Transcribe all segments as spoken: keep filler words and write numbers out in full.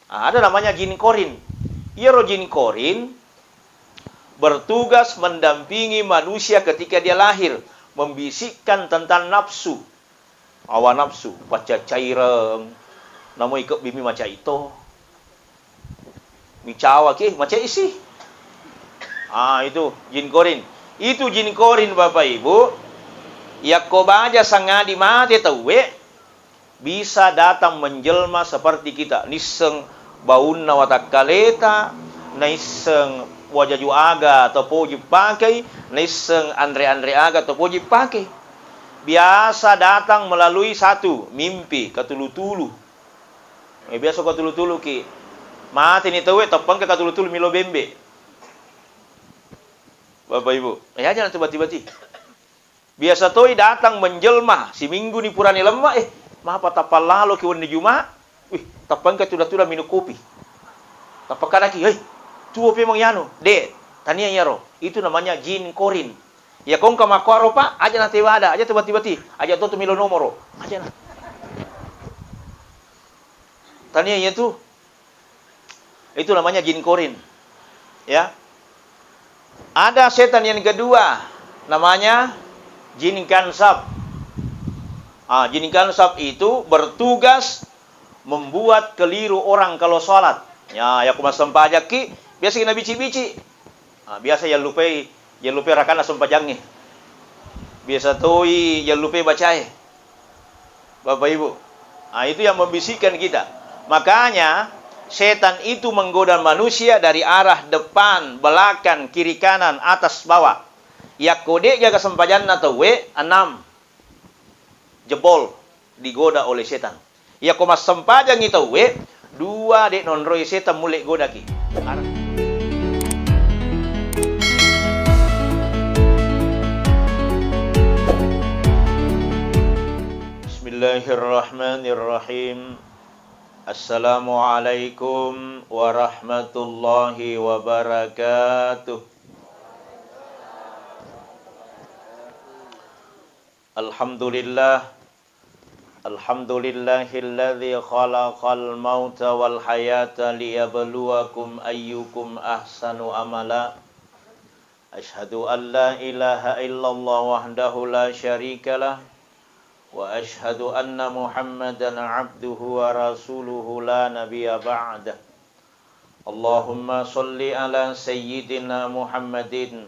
Ah, ada namanya jin korin. Iyaro jin korin bertugas mendampingi manusia ketika dia lahir, membisikkan tentang nafsu. Hawa nafsu, paccacaireng, namo ikebbimi macai to. Micawa ki, macai si. Ah, itu jin korin. Itu jin korin, Bapak Ibu. Yakko baja sangadi mate tauwe, bisa datang menjelma seperti kita. Nisseng baunna watakkaleta, naisseng wajaju aga topoji pakai, naisseng anre-anre aga topoji pakai. Biasa datang melalui satu, mimpi, katulu-tulu. Eh, biasa katulu-tulu ki. Mate ni tauwe, tappangka katulu-tulu milo bembe. Bapak Ibu, eh, aja nanti bati-bati. Biasa toi datang menjelma, siminggu ni purani lemma, eh, mapa tappallalo ki wenni Juma? Wih, tappangka tuda-tuda minum kopi. Tappakkadaki, "Hei, tuo pemeng yanu." De, tania iyaro. Itu namanya jin korin. Ya kongka makkuaro, Pak, aja nate wada, aja tebati-bati, aja to tu milo nomoro. Aja na. Tania iya tu. Itu namanya jin korin. Ya. Ada setan yang kedua, namanya jin kansab. Ah, jin kansab itu bertugas membuat keliru orang kalau sholat. Ya, ya ku massempajang ki, biasa ki nabici-bici. Ah, biasa yallupai, yallupai rakana sempajangnge. Biasa toi yallupai bacae. Bapak Ibu, ah, itu yang membisikkan kita. Makanya setan itu menggoda manusia dari arah depan, belakang, kiri kanan, atas bawah. Yakko de gaga sempajanna tauwe, enam. Jebol, digoda oleh setan. Yakko massempajangngi tauwe, dua de nonroi setan mulle godaki. Ar- Bismillahirrahmanirrahim. Assalamualaikum warahmatullahi wabarakatuh. Alhamdulillah. Alhamdulillahilladzi khalaqal mauta wal hayata liyabluwakum ayyukum ahsanu amala. Asyhadu an la ilaha illallah wahdahu la syarikalah. Wa asyhadu anna Muhammadan abduhu wa rasuluhu la nabiyya ba'dah. Allahumma shalli ala sayyidina Muhammadin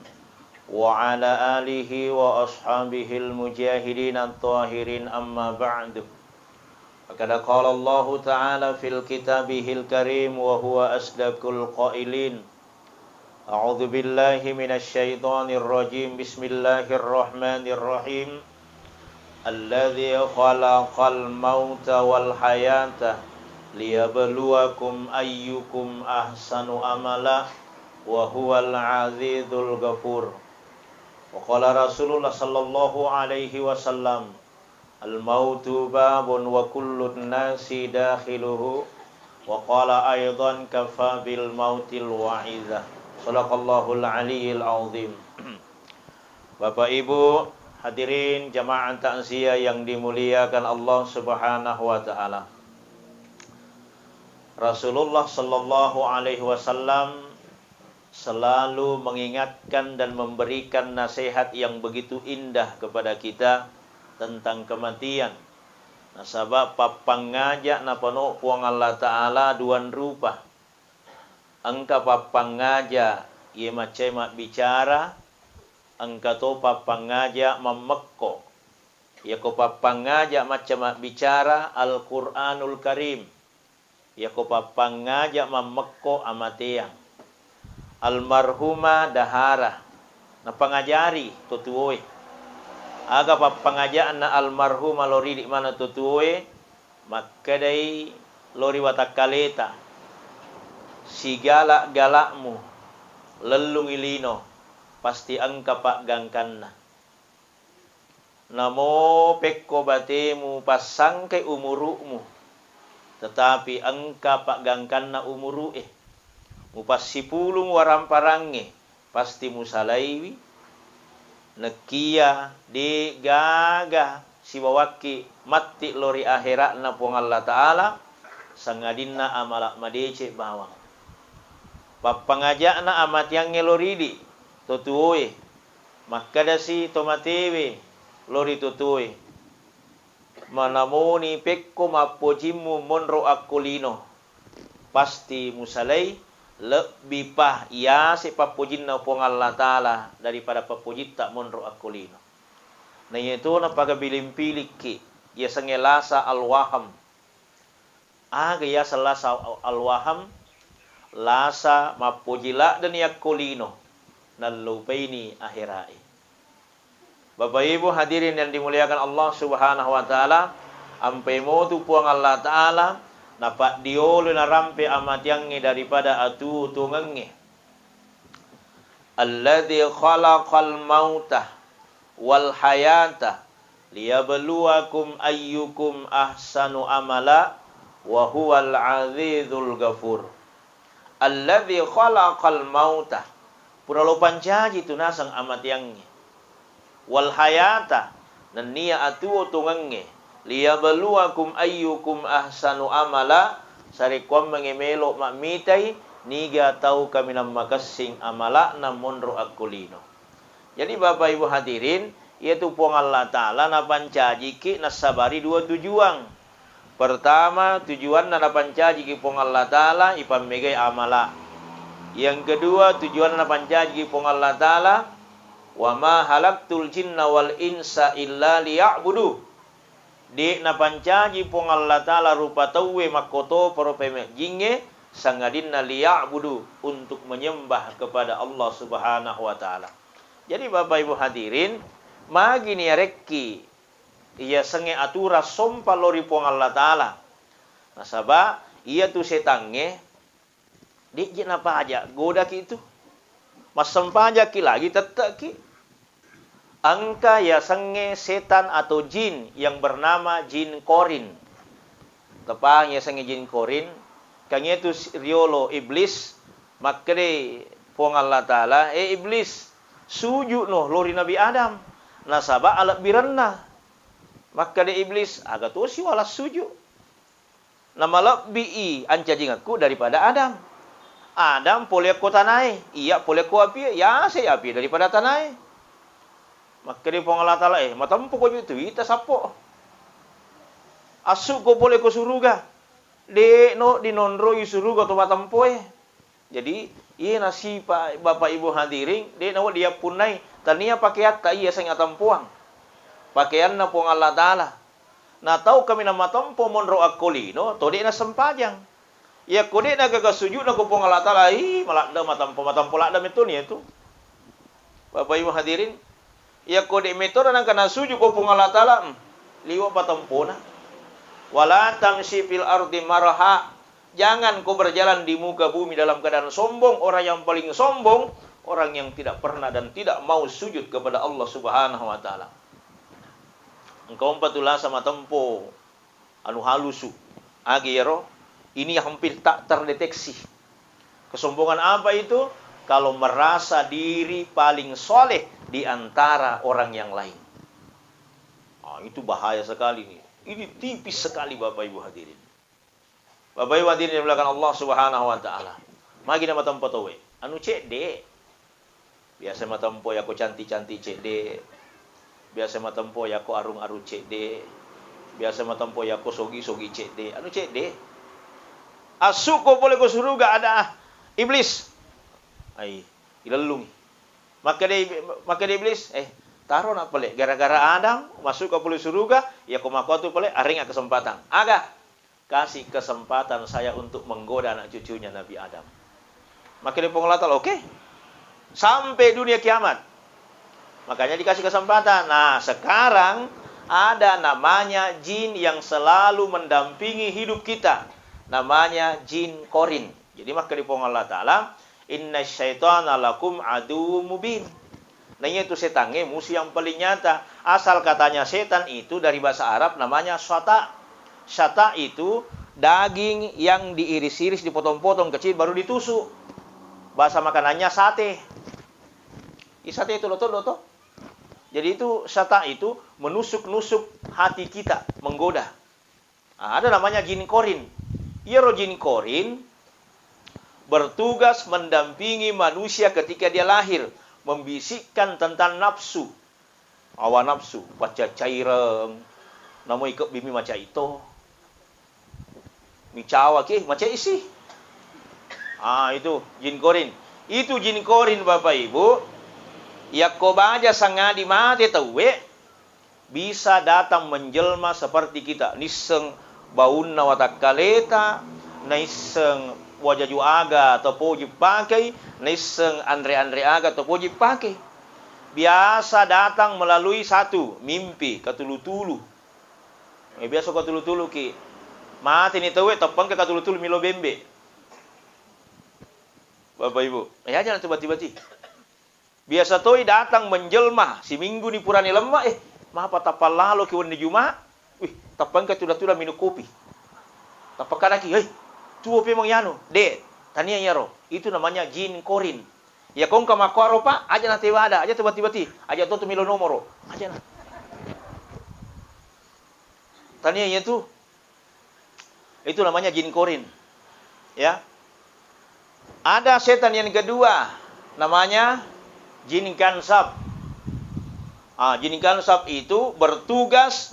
wa ala alihi wa ashabihil mujahidin at-tahirin, amma ba'du. Faqad qala Allahu ta'ala fil kitabihil karim wa huwa asdaqul qailin. A'udzu billahi minasy syaithanir rajim. Bismillahirrahmanirrahim. Alladzi khalaqal mauta wal hayata liyabluwakum ayyukum ahsanu amala wa huwal azizul ghafur. Wa qala Rasulullah sallallahu alaihi wasallam, "Al mautu babun wa kullun nasi dakhiluhu." Wa qala aidan, "Kafa bil mautil wa'idah." Sadaqallahul aliyil azim. Bapak Ibu, hadirin jamaah takziah yang dimuliakan Allah Subhanahu wa taala. Rasulullah sallallahu alaihi wasallam selalu mengingatkan dan memberikan nasihat yang begitu indah kepada kita tentang kematian. Nasaba pappangngaja napano Puang Allah Ta'ala duan rupa. Engka pappangngaja iye maccai mabbicara, engka to pappangngaja mammekko. Iyako pappangngaja macca mabbicara Al-Qur'anul Karim. Iyako pappangngaja mammekko amateang. Almarhumah Dahara napangajari to tuwoe. Aga pappangajanna almarhumah lo ridi maneng to tuwoe, makkedai lo ri watakkaleta, "Sigala-gala'mu lellungi lino, pasti engka paggangkanna." Namo pekko batemu passangkai umuru'mu, tetapi engka paggangkanna umuru'e. Mupassipulung waramparangnge, pasti musalaiwi. Nekkiya de gaga sibawakki matti lo ri akhera'na Puang Allah Ta'ala, sangadinna amala madeceng bawang. Pappangaja'na amatiangnge lo ridi, to tuoe. Makkedasi to matewe lo ri to tuoe, "Manamoni pekko mappojimmu monro akko lino, pasti musalai, lebbi pa iyase pappojinna Puang Allah Ta'ala daripada pappojitta monro akko lino." Na iyetu napagabiling-pilikki, yasengnge lasa al-waham. Aga yaseng lasa al-waham? Lasa mappoji ladde'ni akko lino, nallupaini ahera'e. Bapak Ibu hadirin yang dimuliakan Allah Subhanahu wa Ta'ala, ampai motu Puang Allah Ta'ala napaddiolo narampe amatiangnge daripada atuo-tuongengnge. "Alladzi khalaqal mauta wal hayata liyabluwakum ayyukum ahsanu amala wa huwal azizul ghafur." "Alladzi khalaqal mauta," pura lo pancaji tu naseng amatiangnge, "wal hayata," nennia atuo-tuongengnge, "liyabluwakum ayyukum ahsanu amala," sarekkuammengnge melo mammitai niga tau kaminang makessing amala'na monro akko lino. Jadi, Bapak Ibu hadirin, iyatu Puang Allah Ta'ala napancajiki nassabari dua tujuan. Pertama, tujuanna napancajiki Puang Allah Ta'ala ipammegai amala. Yang kedua, tujuanna napancajiki Puang Allah Ta'ala, "Wa ma halaktul jinna wal insa illa liya'budu." De' napancaji Puang Allah Ta'ala rupa tauwe makkotoparo pemejjingnge, sangadinna liya'budu, untuk menyembah kepada Allah Subhanahu wa Ta'ala. Jadi, Bapak Ibu hadirin, magi niarekki iyasengnge aturang sompa lao ri Puang Allah Ta'ala. Nasaba iyatu setangnge, de'je napaja, godaki tu. Massempajakki lagi tette'ki. Engka yasengnge setan atau jin yang bernama jin Korin. Tepang yasengnge jin Korin, kangetu si-, riolo iblis, makkede Puang Allah Ta'ala, "Eh iblis, suju'no lao ri Nabi Adam, nasaba alebbirenna." Makkede iblis, "Aga to siwala suju'?" Namalebbi'i ancajingekku daripada Adam. Adam pole ko tanae, iya pole ko apie, yase apie daripada tanae. Makkede Puang Allah Ta'ala, "Eh, matempo ko ju tu ita sappo. Assu'ko pole ko suruga. De'no dinonroi suruga to matempoe." Jadi, iye nasipa Bapak Ibu hadirin, de' nawedding yappunnai, tania pakeatta iya seng atempoang. Pakeanna Puang Allah Ta'ala. Na tau kaminang matempo monro akko lino, to de' nasempajang. Iyakko de' nagaga suju'na ko Puang Allah Ta'ala, ih, maladde matempo, matempo ladde metoni itu. Bapak Ibu hadirin, iyakko de' metona nangka nasuju ko Puang Allah Ta'ala, hmm, liwa patempona. "Wala tamsi fil ardi maraha." Jangan kau berjalan di muka bumi dalam keadaan sombong. Orang yang paling sombong, orang yang tidak pernah dan tidak mau sujud kepada Allah Subhanahu wa Ta'ala. Engka umpa tu lasa matempo anu halusu. Agi ero, ini hampir tak terdeteksi. Kesombongan apa itu? Kalau merasa diri paling soleh di antara orang yang lain. Ah, itu bahaya sekali nih. Ini tipis sekali, Bapak Ibu hadirin. Bapak Ibu hadirin yang dimuliakan Allah Subhanahu wa Ta'ala. Magi na matempo tauwe? Anu cedde. Biasa matempo yako cantik-cantik cedde. Biasa matempo yako arung-arung cedde. Biasa matempo yako sogi-sogi cedde. Anu cedde. Assuko pole ko suruga ada iblis. Ai, ilellungi. Makkeda, makkeda iblis, "Eh, taro na pale. Gara-gara Adam masuk ke pole suruga, yako makotu pale, arenga kesempatan." Aga? Kasih kesempatan saya untuk menggoda anak cucunya Nabi Adam. Makkeda Puang Allah Ta'ala, "Oke. Sampai dunia kiamat." Makanya dikasih kesempatan. Nah, sekarang ada namanya jin yang selalu mendampingi hidup kita. Namanya jin korin. Jadi makkeda Puang Allah Ta'ala, "Inna syaitana lakum adu mubin." Nah, iya tu setangnge musuh yang paling nyata. Asal katanya setan itu dari bahasa Arab namanya syata. Syata itu daging yang diiris-iris, dipotong-potong kecil, baru ditusuk. Bahasa makanannya sate. I sate itu loto-loto. Jadi itu syata itu menusuk-nusuk hati kita, menggoda. Ah, ada namanya jin korin. Iyaro jin korin bertugas mendampingi manusia ketika dia lahir, membisikkan tentang nafsu, hawa nafsu, paccacaireng, namo ikebbimi macai to. Micawa ki, macai si. Ah, itu jin korin. Itu jin korin, Bapak Ibu. Yakko baja sangadi mate tauwe, bisa datang menjelma seperti kita. Nisseng baunna watakkaleta, naisseng wajaju aga topoji pakei, naisseng anre-anre aga topoji pakei. Biasa datang melalui satu, mimpi, katulu-tulu. Eh, biasa katulu-tulu ki. Mate ni tauwe, tappangka katulu-tulu milo bembe. Bapak Ibu, eh, aja na tu bati-bati. Biasa toi datang menjelma, siminggu ni purani lemma, eh, mapa tappang lalo ki wenni Juma? Wih, tappangka tuda-tuda minum kopi. Tappakadaki, "Hei, tuo pemeng yanu." De, tania iyaro. Itu namanya jin korin. Ya kongka makkoro, Pak, aja na tewada, aja tu bati-bati, aja to tu milo nomoro. Aja na. Tania iya tu. Itu namanya jin korin. Ya. Ada setan yang kedua, namanya jin kansab. Ah, jin kansab itu bertugas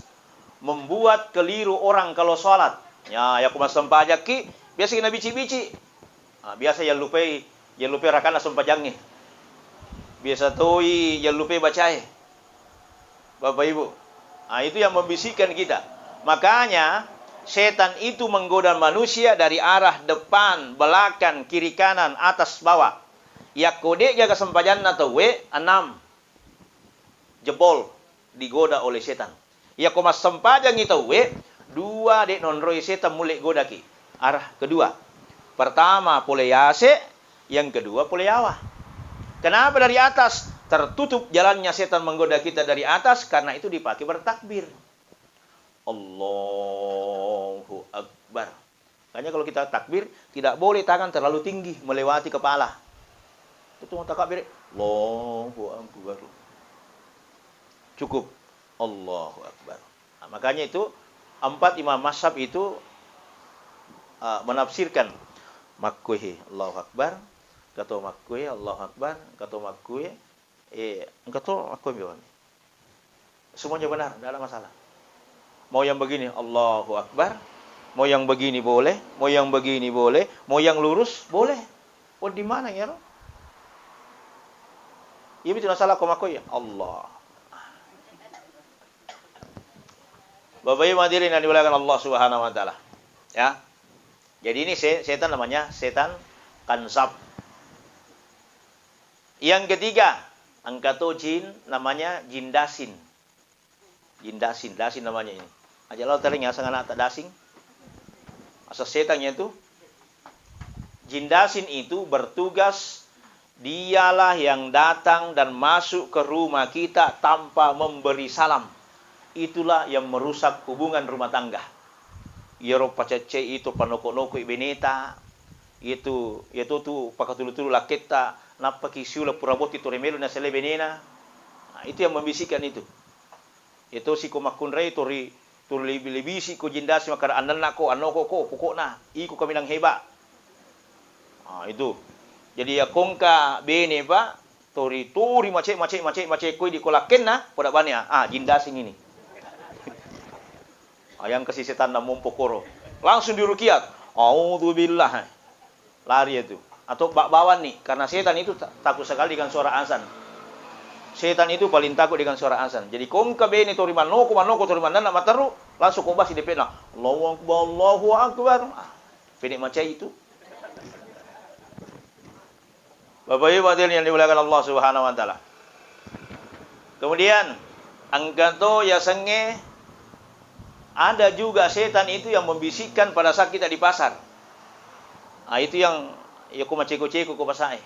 membuat keliru orang kalau sholat. Ya, ya aku massempajang ki, biasa ki nabici-bici. Ah, biasa yallupai, yallupai rakana sempajangnge. Biasa toi yallupai bacae. Bapak Ibu. Ah, itu yang membisikkan kita. Makanya setan itu menggoda manusia dari arah depan, belakang, kiri kanan, atas bawah. Yakko de' jaga sempajanna tauwe, enam. Jebol, digoda oleh setan. Yakko massempajangngi tauwe, dua de' nonroi setan mulle godaki. Arah kedua. Pertama pole yase, yang kedua pole yawa. Kenapa dari atas? Tertutup jalannya setan menggoda kita dari atas, karena itu dipakai bertakbir. Allahu Akbar. Makanya kalau kita takbir, tidak boleh tangan terlalu tinggi melewati kepala. Itu mau takbir, Allahu Akbar. Cukup. Allahu Akbar. Nah, makanya itu empat imam mazhab itu, uh, menafsirkan makkuhe Allahu Akbar, kato makkuhe Allahu Akbar, kato makkuhe, eh, engka to makkuhe. Semuanya benar, tidak ada masalah. Mau yang begini, Allahu Akbar. Mau yang begini boleh, mau yang begini boleh, mau yang lurus boleh. Wedding maneng iyaro. Iya, itu masalah ko makko ya Allah. Bapak Ibu hadirin yang dimuliakan Allah Subhanahu wa taala. Ya. Jadi ini se-, setan namanya setan kansab. Yang ketiga, engka to jin namanya jin dasin. Jin dasin, dasin namanya ini. Aja lao tering asang anakta dasin. Asal setan itu. Jin dasin itu bertugas, dialah yang datang dan masuk ke rumah kita tanpa memberi salam. Itulah yang merusak hubungan rumah tangga. Iyaro paceccei itu panoko-nokoi beneta, itu, itu tu pakatulu-tulu lakketta, nappaki siuleng pura botting tori melo naselle benena. Nah, itu yang membisikkan itu. Itu siko makkunrai tori, tori lebi-, lebisi ko jin dasin makkada annenna ko, annoko ko, pokokna iko kaminang heba. Ah, itu. Jadi ya kongka bene, Pak, tori, tori mace, mace, mace, mace koi di kolakkenna, poda bane, ah, ah, jin dasin ini. Ayang kasi setan na mompo koro. Langsung dirukiat. A'udzubillah. Lari itu. Atau bak bawang ni, karena setan itu ta-, takut sekali dengan suara azan. Setan itu paling takut dengan suara azan. Jadi kongka bene tori mannoko, mannoko tori mannenna materu, langsung ko basi depena. Allahu Akbar, Allahu Akbar. Ah, pede macai itu. Bapak Ibu hadirin yang dimuliakan Allah Subhanahu wa taala. Kemudian, engka to yasengnge ada juga setan itu yang membisikkan pada saat kita di pasar. Ah, itu yang, ya, ko maceko-ceko ko pasae.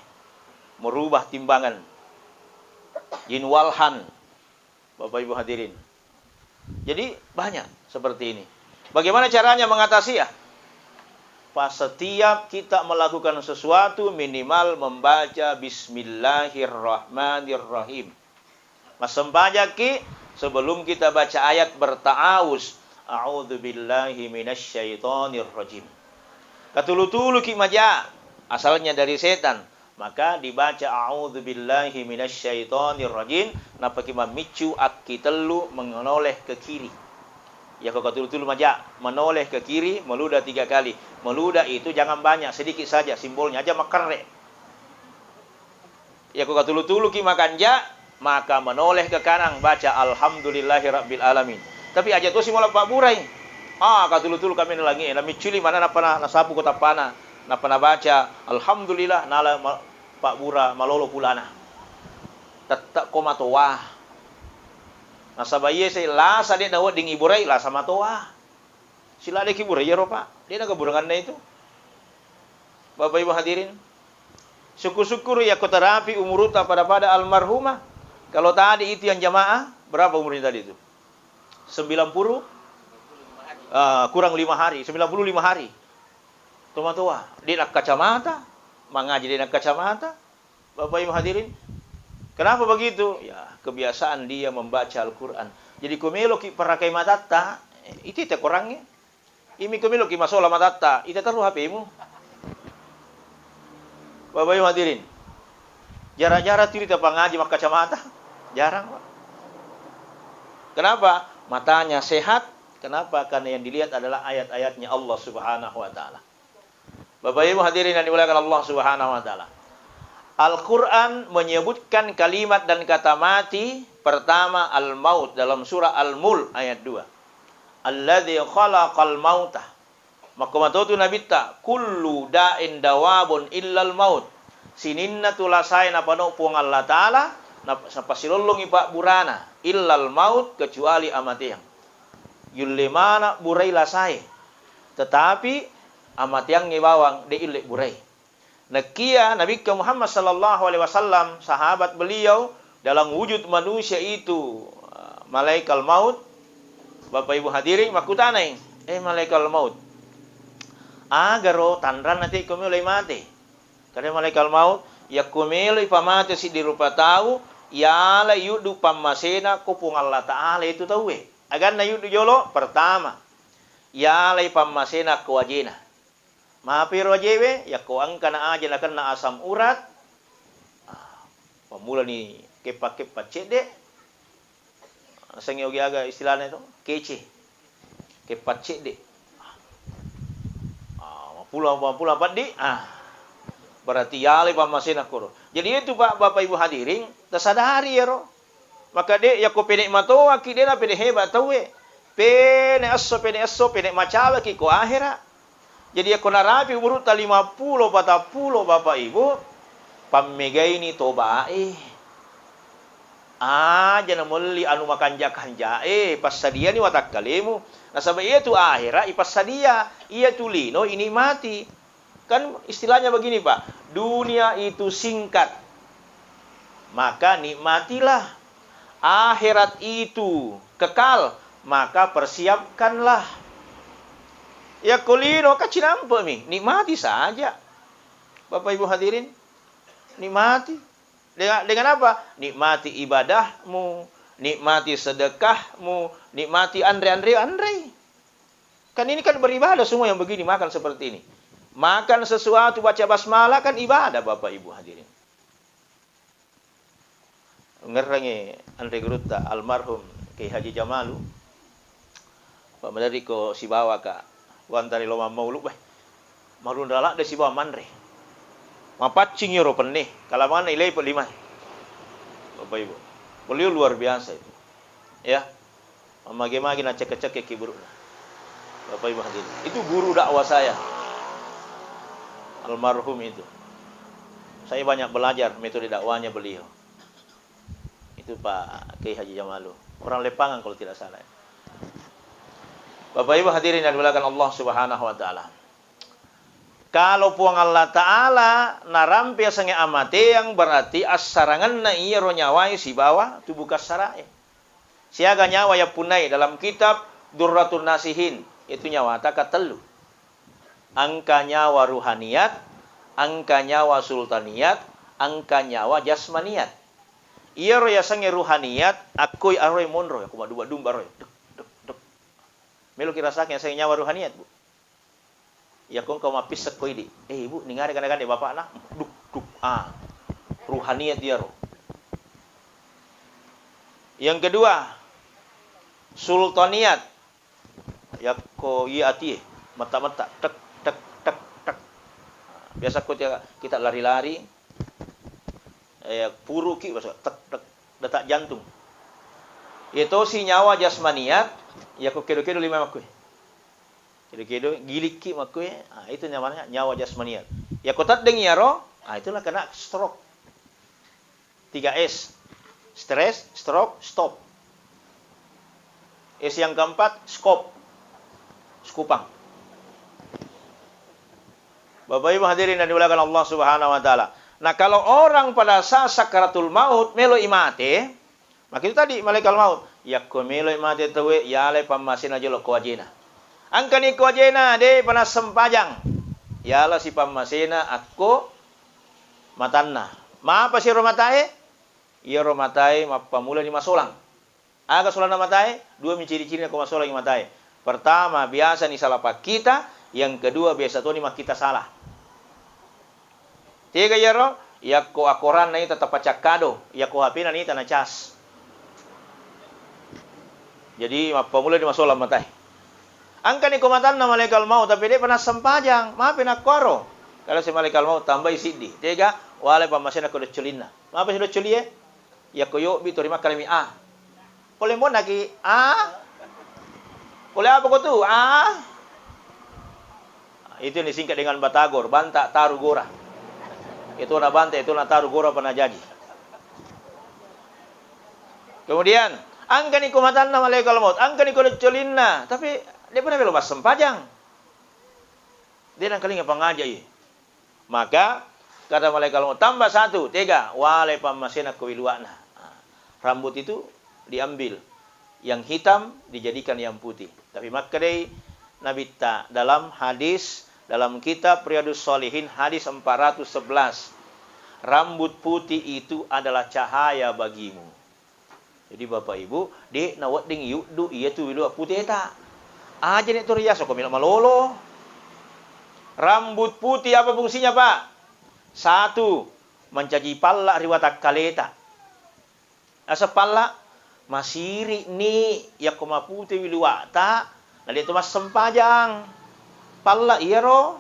Merubah timbangan. Jin walhan. Bapak Ibu hadirin. Jadi banyak seperti ini. Bagaimana caranya mengatasi ya? Pas setiap kita melakukan sesuatu minimal membaca Bismillahirrahmanirrahim. Massempajaki sebelum kita baca ayat berta'awuz, A'udzubillahi minasyaitonirrajim. Katulu-tuluki maja, asalnya dari setan, maka dibaca a'udzubillahi minasyaitonirrajim, napaki mammiccu akkitellu menoleh ke kiri. Yako katulu-tulu maja, menoleh ke kiri, meludah tiga kali. Meludah itu jangan banyak, sedikit saja, simbolnya aja makerre. Yako katulu-tuluki makanja, maka menoleh ke kanan, baca alhamdulillahi rabbil alamin. Tapi aja tosi mula pabburai. Ah, katulu-tulu kami nalangi, namicculi mana napana nasapu ko tappana, napana baca alhamdulillah, nala ma-, pabbura malolo pulana. Tette ko matoa. Nasaba iye se lasa de nawedding iburai, lasa matoa. Sila de kiburai iyaro, Pak. De nagaburanganna itu. Bapak Ibu hadirin, syukur-syukur yakko tarapi umurutta pada-pada almarhumah. Kalau tadi itu yang jamaah, berapa umurnya tadi itu? Sembilan puluh, ah, kurang lima hari, sembilan puluh lima hari. Tomatoa, de nakkacamata, mangaji de nakkacamata. Bapak Ibu hadirin, kenapa begitu? Ya, kebiasaan dia membaca Al-Quran. Jadi, ko meloki parakai matatta, eh, itu te korangnge. Imi ko meloki masola matatta, ita terru H P-mu. Bapak Ibu hadirin, jarang-jarang tu ita pangaji makkacamata. Jarang, Pak. Kenapa? Matanya sehat. Kenapa? Karena yang dilihat adalah ayat-ayatnya Allah Subhanahu wa Ta'ala. Bapak Ibu hadirin yang dimuliakan Allah Subhanahu wa Ta'ala. Al-Quran menyebutkan kalimat dan kata mati, pertama al-maut, dalam surah Al-Mulk ayat dua. Alladzi khalaqal mauta. Makko matotu nabitta, kullu da'in dawabun illal maut. Sininna tu lasae napano Puang Allah Ta'ala, nap-, napasilollongi pabburana, illal maut, kecuali amateang. Yulle mana burai lasae, tetapi amateangnge bawang de ille burai. Nakia Nabikka Muhammad sallallahu alaihi wasallam, sahabat beliau, dalam wujud manusia itu, eh, malaikal maut. Bapak Ibu hadirin, makkutanai, "Eh, malaikal maut, agaro tanranna te ko meloi mate?" Kada malaikal maut, "Yakko meloi pamate siddi rupa tau, yalai yuddu pammasena ko Puang Allah Ta'ala itu tauwe." Aganna yuddu jolo, pertama, yalai pammasena ko wajena. Mapi ro ajewe, yakko engkana aje nakenna asam urat, ah, pammulani keppa-keppa cedde, nasengnge ogi aga istilahna to, kece, keppa cedde. Ah, mapula, mapula peddi, ah, berarti yalai pammasena koro. Jadi itu, Pak, Bapak Ibu hadirin, tasadari ero. Maka de, yakko pede matoaki, de na pede heba tauwe. Pene esso, pene esso, pene macawaki ko ahera. Jadi yakko narapi umurutta lima pulo, patappulo, Bapak Ibu, pammegaini tobae. Aja namelli anu makanja-kanjae, passadiani watakkalemu. Nasaba iyatu ahera ipassadia, iyatu lino inikmati. Kan istilahnya begini, Pak, dunia itu singkat, maka nikmatilah. Akhirat itu kekal, maka persiapkanlah. Yakko lino kan cinampe'mi, nikmati saja. Bapak Ibu hadirin, nikmati. Dengan, dengan apa? Nikmati ibadahmu, nikmati sedekahmu, nikmati anre-anre, anrei. Kan ini kan beribadah semua yang begini, makan seperti ini. Makan sesuatu, baca basmalah, kan ibadah, Bapak Ibu hadirin. Ngerrangi anre gurutta almarhum Kiai Haji Jamalu, Pak, maderri ko sibawaka, wantari lo mammaulu, beh. Marunra ladde sibawa manre. Mapaccing iyaro penne, kalamanna ilepe limae. Bapak Ibu, beliau luar biasa itu. Ya. Mammage-mage naccekke-cekke kiburu'na. Bapak Ibu hadirin, itu guru dakwah saya. Almarhum itu. Saya banyak belajar metode dakwahnya beliau. Itu Pak Kiai Haji Jamalu. Orang Lepangan kalau tidak salah. Bapak Ibu hadirin yang dimuliakan Allah Subhanahu wa Ta'ala. Kalau Puang Allah Ta'ala narampe asengnge amateang, berarti assarangenna iyaro nyawae sibawa tubuh kassarae. Siaga nyawa yappunnai dalam kitab Durratun Nasihin, itu nyawata katellu. Engka nyawa ruhaniyat, engka nyawa sultaniyat, engka nyawa jasmaniyat. Iyaro yasengnge ruhaniyat, akkoi aroe monro, ko madumba-dumba roe. Duk, duk, duk. Meloki rasakeng yasengnge nyawa ruhaniyat, Bu. Yakko engka mappisseng ko idi, "Eh, Ibu, ningare gana-gana bapakna?" Duk, duk, ah. Ruhaniyat iyaro. Yang kedua, sultaniyat. Yakko iya atie, metta-metta, tek, tek, tek, tek. Biasa ko kita, kita lari-lari, eh, puruki, biasa, tek, tek, detak jantung. Iya tosi nyawa jasmaniyat, yakko kedo-kedo lima makkue. Kedo-kedo, gilikki makkue, ah, itu namanya nyawa jasmaniyat. Yakko teddeng iyaro, ah, itulah kena stroke. Tiga S. Stres, stroke, stop. S yang keempat, skop. Sekupang. Bapak Ibu hadirin yang dimuliakan Allah Subhanahu wa Ta'ala. Nah, kalau orang pada saat sakaratul maut, melo imate, maka itu tadi malaikat maut, yakko melo imate tauwe, yalai pammasena jolo ko ajena. Angkani ko ajena, de pernah sempajang. Yala si pammasena akko matanna. Mapa si ro matae? Iyaro matae mappamulani masolang. Aga solanna matae? Dua mi ciri-cirina ko masolangi matae. Pertama, biasani salah pakkita, yang kedua, biasa toni makkita salah. Tega iyaro? Yakko akoranna ita tapacakkado, yakko H P-na ita nacas. Jadi, mappamulani masolang matae. Angkani ko matanna malaikat maut, tapi de pernah sempajang. Mapi nakkuaro. Kalau si malaikat maut tambai siddi. Tega, walai pammasena ko doccolinna. Mapa si doccolie? Yakko yobbi to rimakkalami, ah. Pole monaki, ah. Pole apa ko tu? Ah. Itu yang disingkat dengan batagor, banta taru gora. Itu na banta, itu na taru gora pernah jaji. Kemudian, angkani ko matanna malaikat maut, angkani ko doccolinna, tapi de pernah melo massempajang. De nangkalinga pangaja iye. Maka kata malaikat maut, "Tambah satu, tega, walai pammasena ko wiluwa'na." Nah, rambut itu diambil, yang hitam dijadikan yang putih. Tapi makkedai Nabitta dalam hadis, dalam kitab Riyadus Shalihin, hadis empat ratus sebelas, "Rambut putih itu adalah cahaya bagimu." Jadi, Bapak Ibu, de' nawedding yuddu iyatu wiluwa puteta. Aja' ni tu riaso ko melo malolo. Rambut putih apa fungsinya, Pak? Satu, mancaji palla' ri watakkaleta. Asa palla', masiri' ni yakko mapute wiluwata, na de' to massempajang. Palla' iyaro.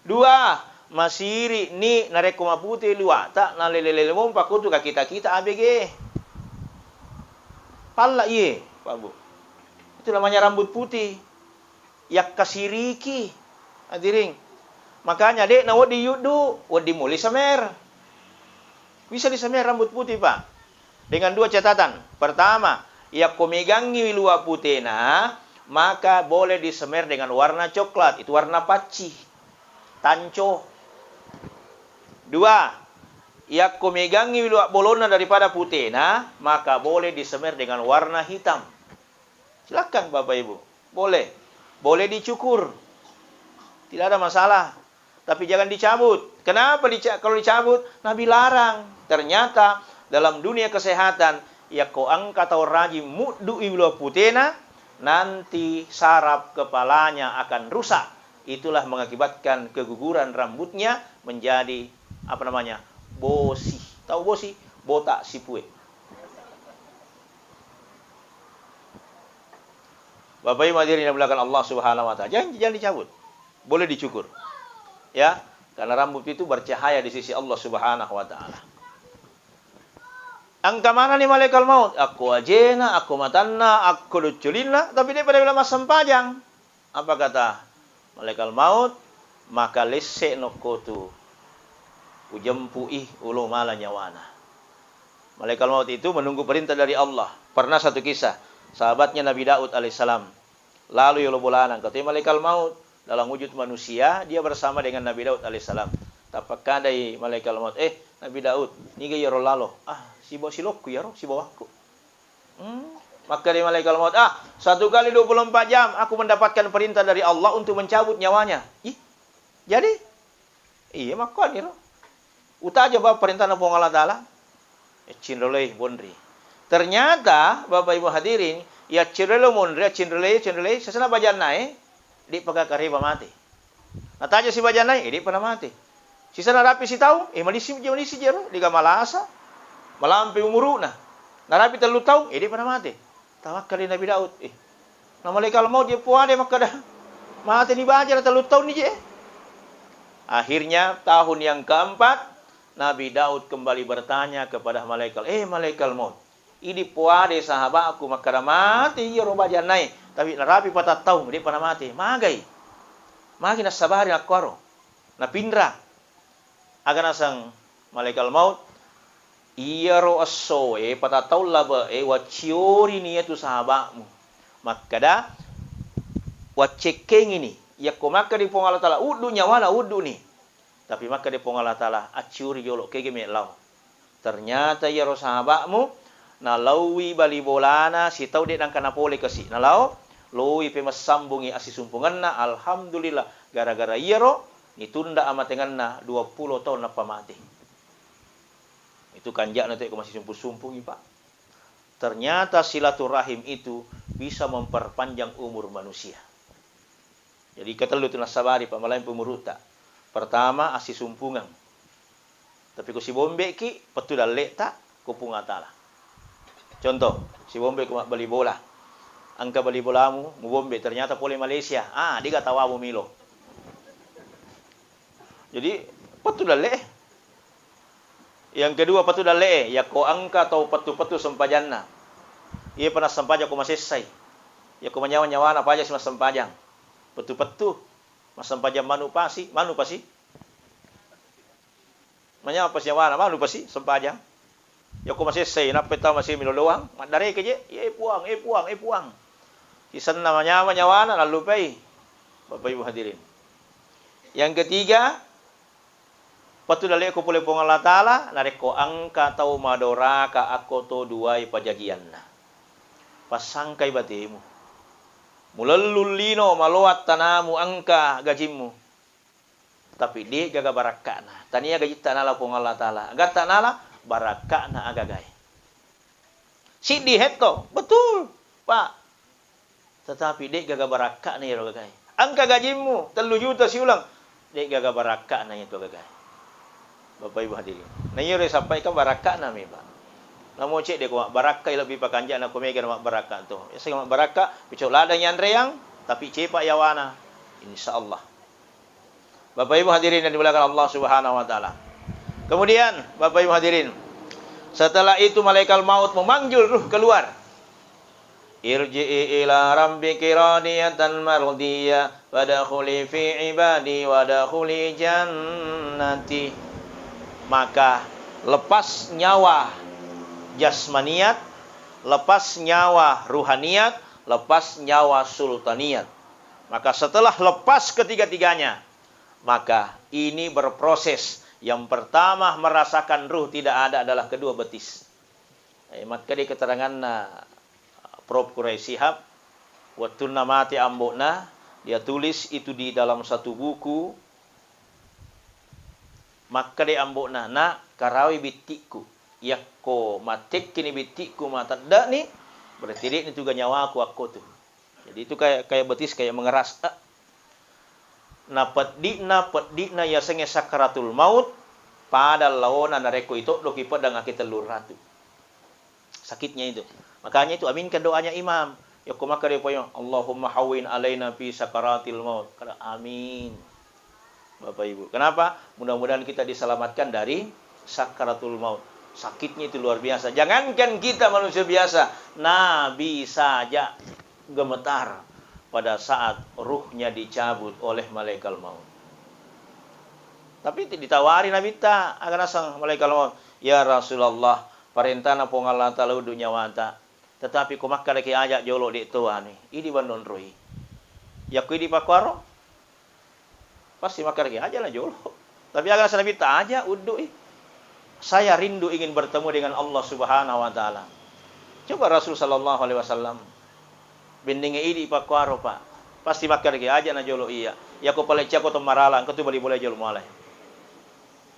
Dua, masiri' ni narekko mapute liwa'ta, nalele-lele mompa kutu kakita-kita A B G. Palla' iye, Pak Bu. Itu namanya rambut putih. Yakkasiriki. Hadirin. Makanya de' nawedding yuddu, wedding muli semer. Bisa disemer rambut putih, Pak. Dengan dua catatan. Pertama, yakko megangngi wiluwa putena, maka boleh disemer dengan warna coklat, itu warna pacci, tanco. Dua, yakko megangngi wiluwa bolonna daripada putena, maka boleh disemer dengan warna hitam. Silakan Bapak Ibu, boleh. Boleh dicukur. Tidak ada masalah. Tapi jangan dicabut. Kenapa dica-, kalau dicabut? Nabi larang. Ternyata dalam dunia kesehatan, yakko engka tau rajin muddu'i wiluwa putena, nanti saraf kepalanya akan rusak. Itulah mengakibatkan keguguran rambutnya menjadi, apa namanya, bosi. Tahu bosi? Botak sipue. Bapak Ibu hadirin yang dimuliakan Allah Subhanahu wa Ta'ala, jangan, jangan dicabut. Boleh dicukur. Ya, karena rambut itu bercahaya di sisi Allah Subhanahu wa Ta'ala. Engka manani malaikat maut, akko ajena, akko matanna, akko doccolinna, tapi de' pada bela massempajang. Apa kata malaikat maut? Maka lesse' nokko tu ujempu'i ulo mala nyawana. Malaikat maut itu menunggu perintah dari Allah. Pernah satu kisah, sahabatnya Nabi Daud alaihissalam. Lalu yolo bolana, katanya malaikat maut dalam wujud manusia, dia bersama dengan Nabi Daud alaihissalam. Tapakkadai malaikat maut, "Eh, Nabi Daud, niga yaro lalo?" "Ah, sibawa silokku yaro, sibawakku." Hmm, makkeda malaikat maut, "Ah, satu kali dua puluh empat jam aku mendapatkan perintah dari Allah untuk mencabut nyawanya." Ih, jadi? Iya, makkuaniro. Utaja ba perintahna Puang Allah Ta'ala. Cinroloi bonri. Ternyata, Bapak Ibu hadirin, ya cinroloi monri, cinroloi, cinroloi, sesena bajannae, di pagakarewa mate. Nataja sibajanna e, eh, de'pa namate. Sisa narapi sitaung, eh, malisi je, malisi je ro, dega malasa, malampe umuru'na. Narapi tellu taung, eh, de'pa namate. Tawakkali Nabi Daud, eh, na malaikat maut je puade makkada, mate ni baja na tellu taung ni je. Akhirnya tahun yang keempat, Nabi Daud kembali bertanya kepada malaikat, eh, malaikat maut, idi puade sahabakku makkada mate iyaro bajanna e, tapi narapi patattaung, de'pa namate. Magai? Magi nassabari nakkuaro? Napinra. Aga naseng malaikat maut, iyaro essoe patattaung labe'e wacciori ni iyatu sahabakmu. Makkada, waccekkengi ni, yakko makkadi Puang Allah Taala, uddu nyawana, uddu ni. Tapi makkeda Puang Allah Taala, acciuri jolo, kege me lao. Ternyata iyaro sahaba'mu nalaowi bali bolana sitau de' nangka napole kasi. Nalao, loi pe massambungi assisumpungenna, alhamdulillah, gara-gara iyaro nitunda amatengenna dua puluh taung nappa mate. Itu kanja'na te ko massisumpung-sumpungi, Pak. Ternyata silaturahim itu bisa memperpanjang umur manusia. Jadi, ketellu tu nassabari, Pak, malaing pemurutta. Pertama, assisumpungeng. Tapi ko sibombeki, pettu dalle'ta ko Puang Allah Taala. Contoh, sibombe ko mabbali bola. Engka bali bolamu, mubombe, ternyata pole Malaysia. Ah, dega tawamu milo. Jadi, pettu dalle'e. Yang kedua, pettu dalle'e, yakko engka tau pettu-pettu sempajanna. Iya pa nassempajang ko masessai. Yakko manyawa-nyawana paja si massempajang. Pettu-pettu. Massempajang manu pasi, manu pasi. Manyawa pasi nyawana, manu pasi sempajang. Yakko masessai, nappa tau masemi loloang, maddareke je, "Ye Puang, eh Puang, eh Puang." Sisenna manyawa nyawana, nallupai. Bapak Ibu hadirin. Yang ketiga, pettu dalle'e ko pole Puang Allah Taala, narekko engka tau madoraka akko to duai pajajianna. Passangkai batemu. Mulellung lino, maloang tanamu, engka gajimmu. Tapi de' gaga barakka'na. Tania gajitta nala Puang Allah Taala. Agatta nala, barakka'na agagae. Siddi hetto, betul, Pak. Tetapi de' gaga barakka'na iyaro gagae. Engka gajimmu tellu juta siuleng, de' gaga barakka'na iyatu gagae. Bapak Ibu hadirin. Na iyaro sappai kan barakka'na mi, Pak. Namo cedde ko mabbarakkai lebbi pakanja'na ko mega na mabbarakka to. Biasa mabbarakka, picok ladang yanreang, tapi cepa yawana. Insya Allah. Bapak Ibu hadirin yang dimuliakan Allah Subhanahu wa Ta'ala. Kemudian, Bapak Ibu hadirin, setelah itu malaikat maut memanggil ruh keluar. "Irji'i ila rabbiki radiyatan mardiyah, fadkhuli fi ibadi wadkhuli jannati." Maka lepas nyawa jasmaniat, lepas nyawa ruhaniat, lepas nyawa sultaniat. Maka setelah lepas ketiga-tiganya, maka ini berproses. Yang pertama merasakan ruh tidak ada adalah kedua betis. Eh, makkeda keteranganna Prof Quraish Shihab, wettunna mate ambo'na, dia tulis itu di dalam satu buku, makkeda ambo'na, "Nak, karawi bittikku. Yakko mattekkini bittikku, matedde'ni, berarti de'ni tuga nyawaku akko tu." Jadi itu kayak, kayak betis, kayak mengeras. Eh. Napeddi'na, peddi'na yasengnge sakaratul maut, pada laona narekko itoddoki pedang aki tellu ratu. Sakitnya itu. Makanya itu aminkan doanya imam. Yakko makkeda poyo, "Allahumma hawwin alaina fi sakaratil maut." Kada amin. Bapak Ibu. Kenapa? Mudah-mudahan kita diselamatkan dari sakaratul maut. Sakitnya itu luar biasa. Jangankan kita manusia biasa, nabi saja gemetar pada saat ruhnya dicabut oleh malaikat maut. Tapi ti-, ditawari Nabitta, aga naseng malaikat maut, "Ya Rasulullah, parentana Puang Allah Taala uddu nyawata. Tetapi ko makkedaki aja jolo de' to anu, idi bannon roi." Yakko idi pakkuaro, pasti makkedaki aja na jolo. Tapi aga naseng Nabitta, "Aja uddu'i. Saya rindu ingin bertemu dengan Allah Subhanahu wa Ta'ala." Coba Rasul sallallahu alaihi wasallam. Bennenge idi pakkuaro, Pak. Pasti makkedaki aja na jolo iya. Yakko palecciako to marala, engka tu bali bola jolo malai.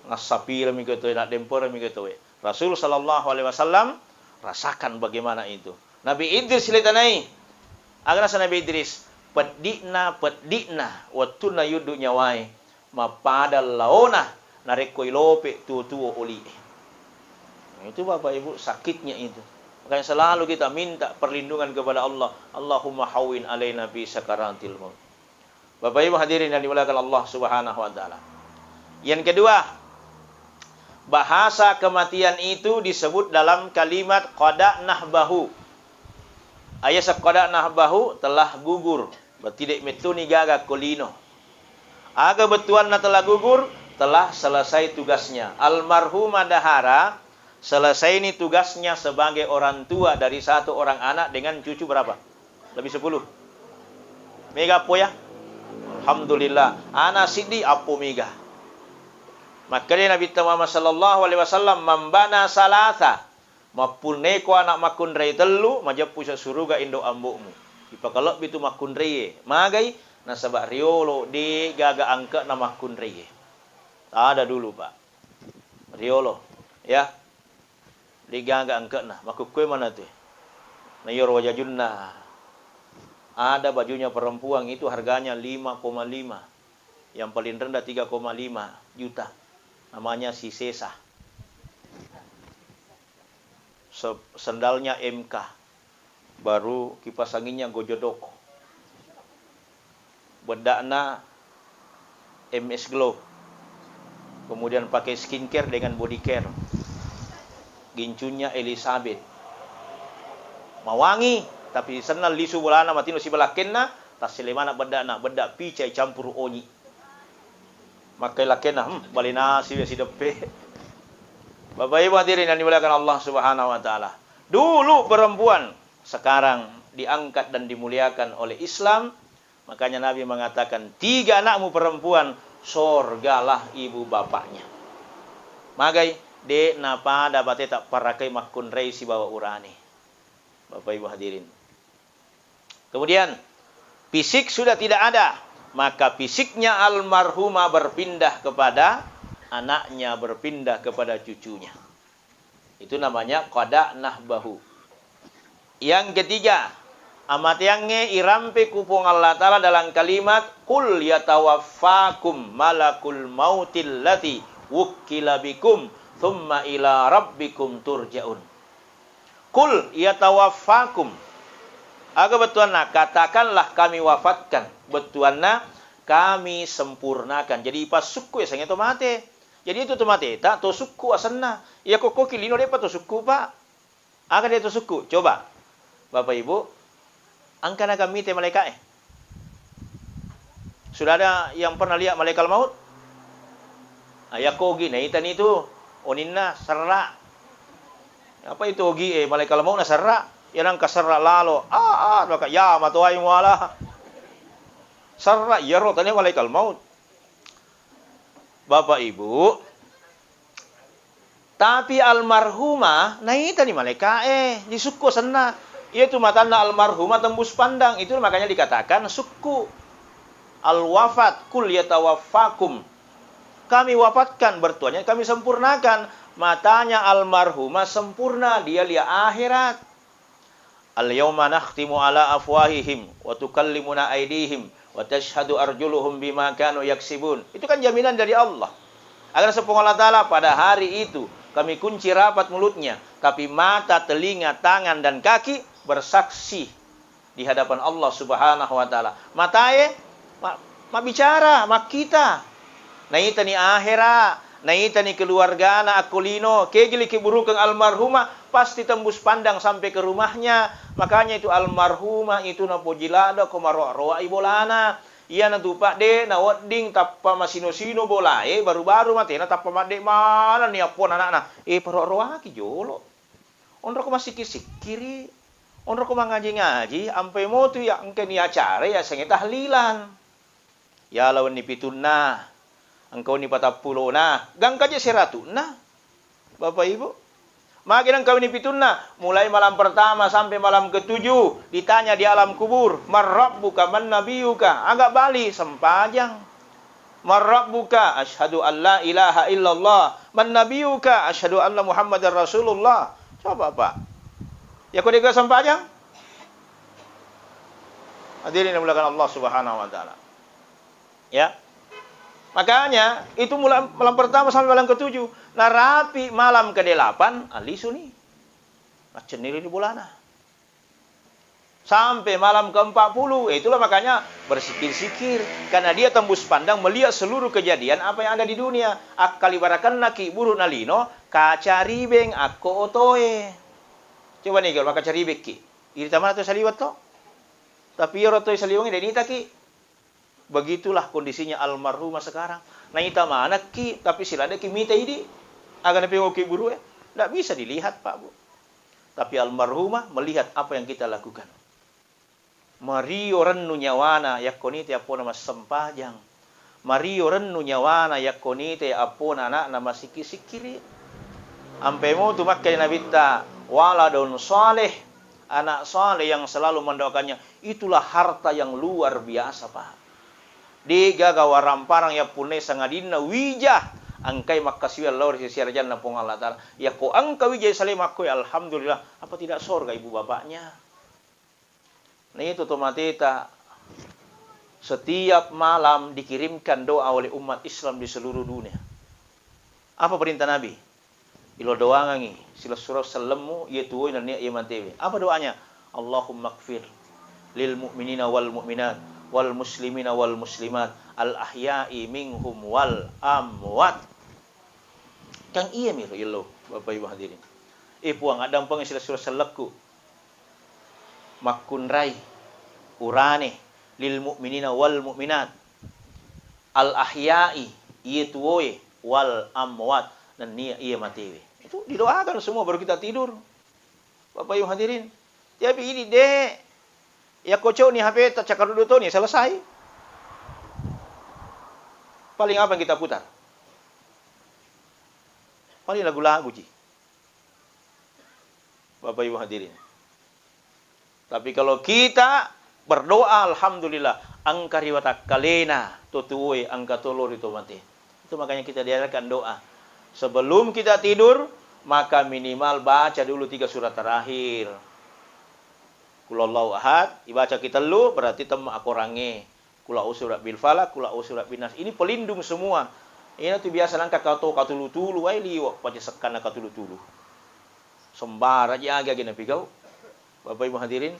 Nassapiremi ko toe, naddemperemi ko toe. Rasul sallallahu alaihi wasallam rasakan bagaimana itu. Nabi Idris ritanai. Aga naseng Nabi Idris, Peddi'na, peddi'na wettunna yuddu nyawae, mappada laona narekko ilope tuo-tuo oli'e. Itu, Bapak Ibu, sakitnya itu. Makanya selalu kita minta perlindungan kepada Allah. Allahumma hawwin alaina fi sakaratil maut. Bapak Ibu hadirin yang dimuliakan Allah Subhanahu wa Ta'ala. Yang kedua, bahasa kematian itu disebut dalam kalimat qada nahbahu. Ayaseng qada nahbahu, telah gugur. Berarti de' mettuni gaga ko lino. Aga bettuanna telah gugur? Telah selesai tugasnya. Almarhumah Dahara selesaini tugasnya sebagai orang tua dari satu orang anak dengan cucu berapa? Lebih sepuluh. Mega appo ya? Alhamdulillah. Ana siddi appo mega. Makkeda Nabi Muhammad sallallahu alaihi wasallam, "Man bana salasa." Mappunneko ana' makkunrai tellu, majeppu ise suruga indo' ambo'mu. Ipakalebbi tu makkunraie. Magai? Nasaba' riolo de' gaga angke'na makkunraie. Ada dulu, Pak. Riolo, ya. De' gaga angke'na. Makkukkue manatu. Na iyaro wajajunna. Ada bajunya perempuan itu harganya lima koma lima. Yang paling rendah tiga koma lima juta. Namanya si Sesa. Se-, sendalnya M K. Baru kipas anginnya Gojodoko. Beddakna M S Glow. Kemudian pakai skincare dengan body care. Gincunya Elizabeth. Mawangi, tapi sennang lisu bolana, matino sibalakkenna, tassele maneng beddakna, beddak picai campuru onyi. Makkai lakkenna, hmm, bale nasi we sideppe. Bapak Ibu hadirin yang dimuliakan Allah Subhanahu wa Ta'ala. Dulu perempuan, sekarang diangkat dan dimuliakan oleh Islam. Makanya Nabi mengatakan, "Tiga anakmu perempuan, sorgalah ibu bapaknya." Magai, de' napada bateta parakai makkunrai sibawa urane. Bapak Ibu hadirin. Kemudian, fisik sudah tidak ada, maka fisiknya almarhumah berpindah kepada anaknya, berpindah kepada cucunya. Itu namanya qada nahbahu. Yang ketiga, amateangnge irampe ku Puang Allah Ta'ala dalam kalimat, "Qul yatawaffakum malakul mautil lati wukkila bikum, thumma ila rabbikum turja'un." Qul yatawaffakum. Aga bettuanna? Katakanlah, "Kami wafatkan." Bettuanna, "Kami sempurnakan." Jadi, ipassukku yasengnge to mate. Jadi, itu to mateta to sukku asenna. Iya kokkoki lino de'pa to sukku, Pak. Aga de' to sukku? Coba, Bapak Ibu, engka naga mite malaika'e? Sudah ada yang pernah lihat malaikat maut? Ah, yakko ogi naitani tu oninna serra. Apa itu ogi e malaikat maut na serra? Ya nangka serra lalo. Ah, ah, maka ya matoai muala. Serra, iyaro tania malaikat maut. Bapak Ibu, tapi almarhumah naitani malaika'e, disukku senna. Iyatu matanna almarhumah tembus pandang, itu makanya dikatakan sukku. Al-wafat, "Qul yatawaffakum." Kami wafatkan, bertuanya kami sempurnakan. Matanya almarhumah sempurna, dia lihat akhirat. "Al-yauma nakhtimu ala afwahihim wa tukallimuna aidihim wa tashhadu arjuluhum bima kanu yaksibun." Itu kan jaminan dari Allah. Agar sepung Allah Ta'ala, "Pada hari itu kami kunci rapat mulutnya, tapi mata, telinga, tangan, dan kaki bersaksi di hadapan Allah Subhanahu wa Ta'ala." Matae ma-, mabbicara, makkita. Naitani ahera, naitani keluargana akko lino, kegi liki burukeng almarhumah, pasti tembus pandang sampai ke rumahnya. Makanya itu almarhumah itu napoji ladde ko maroa-roai bolana. Iyanatu, Pak, de nawedding tappa masino-sino bolae, baru-baru matena tappa madde manenni appona anakna. Eh, paroa-roaki jolo. Onroko massikki-sikkiri, onroko mangaji-ngaji, ampai motu ya engkani acara yasengnge tahlilan. Yala wenni pitunna, engka wenni patappulona, gangka je seratu'na. Bapak Ibu, magi nengka wenni pitunna, mulai malam pertama sampai malam ketujuh, ditanya di alam kubur, "Man rabbuka, man nabiyuka?" Aga bali, "Sempajang." "Man rabbuka?" "Asyhadu an la ilaha illallah." "Man nabiyuka?" "Asyhadu anna Muhammadar Rasulullah." Coba, Pak. Ya, ko dega sempajang? Hadirin yang dimuliakan Allah Subhanahu wa Ta'ala. Ya. Makanya, itu mula-, malam pertama sampai malam ketujuh. Narapi malam kedelapan, alisuni. Maccenniri di bolana. Sampai malam keempat puluh. Eh, itulah makanya bersikir-sikir. Karena dia tembus pandang melihat seluruh kejadian apa yang ada di dunia. Akkalibarakenna ki buru nalino, kaca ribeng akko otoe. Coba nih, kalau maka caribekki. Iri tamana to saliwat to? Tapi iyaro toi saliwengnge de' nitaki. Begitulah kondisinya almarhumah sekarang. Naita manekki, tapi siladeki mita idi. Aga napengokki burue? Ndak bisa dilihat, Pak, Bu. Tapi almarhumah melihat apa yang kita lakukan. Mario rennu nyawana yakko nita appona massempajang. Mario rennu nyawana yakko nita appona anakna masikki-sikkiri. Ampe motu makkeda Nabitta, waladun saleh, anak saleh yang selalu mendoakannya. Itulah harta yang luar biasa, Pak. De'gaga waramparang yappunnai sangadinna wija engkai makkasiwiang lao ri sisi arajanna Puang Allah Ta'ala. Yakko engka wija salai makkoi, alhamdulillah, apa tidak sorga ibu bapaknya? Nah, itu tomateta setiap malam dikirimkan doa oleh umat Islam di seluruh dunia. Apa perintah Nabi? Ilo doangangi silessureng sellemmu, iya tuwoi nennia iya matewe. Apa doanya? Allahumma gfir lil mu'minina wal mu'minat, wal muslimina wal muslimat, al ahya'i minhum wal amwat. Kan iya miro yello, Bapak Ibu hadirin. Eh, Puang, addampeng silessureng sellekku. Makkunrai, urane, lil mu'minina wal mu'minat, al ahya'i, iya tuwoe, wal amwat, nennia iya matewe. Itu didoakan semua baru kita tidur. Bapak Ibu hadirin, tapi ini de', yakko coni H P ta cakarudu toni selesai. Paling apa yang kita putar? Paling lagu-lagu ji. Bapak Ibu hadirin. Tapi kalau kita berdoa, alhamdulillah, engka ri watakkalena to tuwoe, engka to lao ri to mate. Itu makanya kita diajarkan doa. Sebelum kita tidur, maka minimal baca dulu tiga surat terakhir. Qul huwallahu ahad, ibacaki tellu, berarti temma akorangnge. Qul a'udzu birabbil falaq, qul a'udzu birabbin nas. Ini pelindung semua. Iyana tu biasa nangka kato katulu-tulu, wae liwe' paja sekkanna katulu-tulu. Sembarang ji aga-aga napigau. Bapak Ibu hadirin,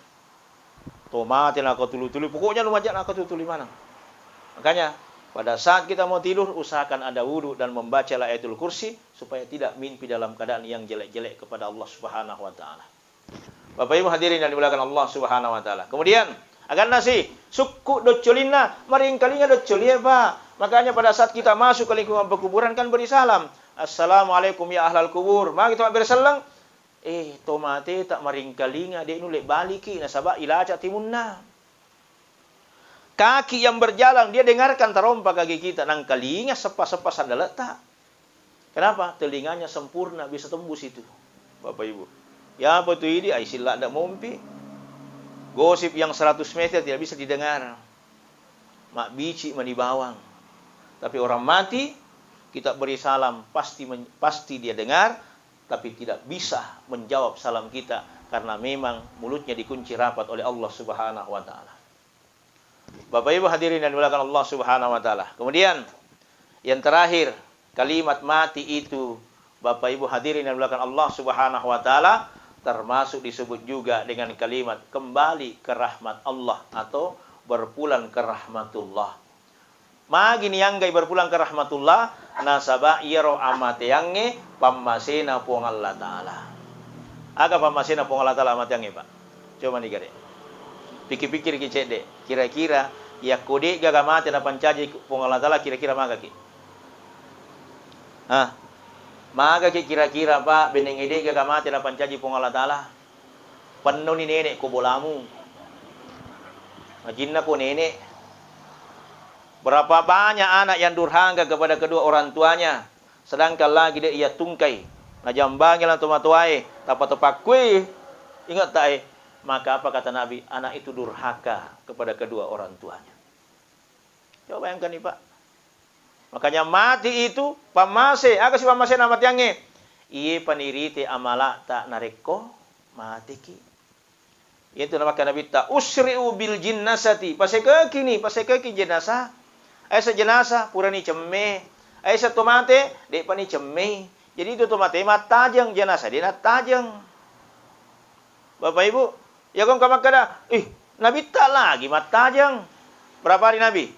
to mate na katulu-tulu, pokoknya lu maja' na katulu-tulu maneng. Makanya, pada saat kita mau tidur, usahakan ada wudu dan membaca Ayatul Kursi supaya tidak mimpi dalam keadaan yang jelek-jelek kepada Allah Subhanahu wa Ta'ala. Bapak Ibu hadirin yang dimuliakan Allah Subhanahu wa Ta'ala. Kemudian, aganna si sukku' doccolinna, maringkalinga doccolie, Pak. Makanya pada saat kita masuk ke lingkungan pekuburan kan beri salam. "Assalamualaikum ya ahlal kubur." Magi to mabbere selleng? Eh, to mate ta maringkalinga, de' nulle baliki, nasaba' ilaca timunna. Kaki yang berjalan, dia dengarkan tarompa kaki kita, nangkalinga seppa-seppa sandale'ta. Kenapa? Telinganya sempurna, bisa tembus itu. Bapak Ibu. Ya apa tu idi, ai silla' ndak mompi. Gosip yang seratus meter tidak bisa didengar. Mabbici mani bawang. Tapi orang mati, kita beri salam, pasti men-, pasti dia dengar, tapi tidak bisa menjawab salam kita karena memang mulutnya dikunci rapat oleh Allah Subhanahu wa Ta'ala. Bapak Ibu hadirin yang dimuliakan Allah Subhanahu wa Ta'ala. Kemudian, yang terakhir, kalimat mati itu, Bapak Ibu hadirin yang dimuliakan Allah Subhanahu wa Ta'ala, termasuk disebut juga dengan kalimat kembali ke rahmat Allah atau berpulang ke rahmatullah. Magi nianggai berpulang ke rahmatullah, nasaba' iyaro amateangnge pammasena Puang Allah Ta'ala. Aga pammasena Puang Allah Ta'ala amateangnge, Pak? Coba ni gare. Pikir-pikirki cedde', kira-kira yakko de'gaga mate napancaji Puang Allah Ta'ala, kira-kira magaki? Hah? Magaki kira-kira, Pak, bennengnge de'gaga mate napancaji Puang Allah Ta'ala? Pennoni nene' ko bolamu. Ajinna ko nene'. Berapa banyak anak yang durhaka kepada kedua orang tuanya, sedangkan lagi de' iyattungkai. Najambangi lao tomatoae, tappa-tappakkui ingettae. Maka apa kata Nabi? Anak itu durhaka kepada kedua orang tuanya. Coba bayangkan nih, Pak. Makanya mati itu pammase, aga si pammasena amateangnge? Iye panirite amala'ta narekko mateki. Iyatu namakkeda Nabitta, "Usri'u bil jinnasati." Pasekekini, pasekeki jenazah. Aisa jenazah purani cemme. Aisa to mate, de'pani cemmei. Jadi itu to mate mattajeng, jenazah de' nattajeng. Bapak Ibu, ya kong makkeda, "Ih, Nabitta lagi mattajeng." Berapa hari Nabi?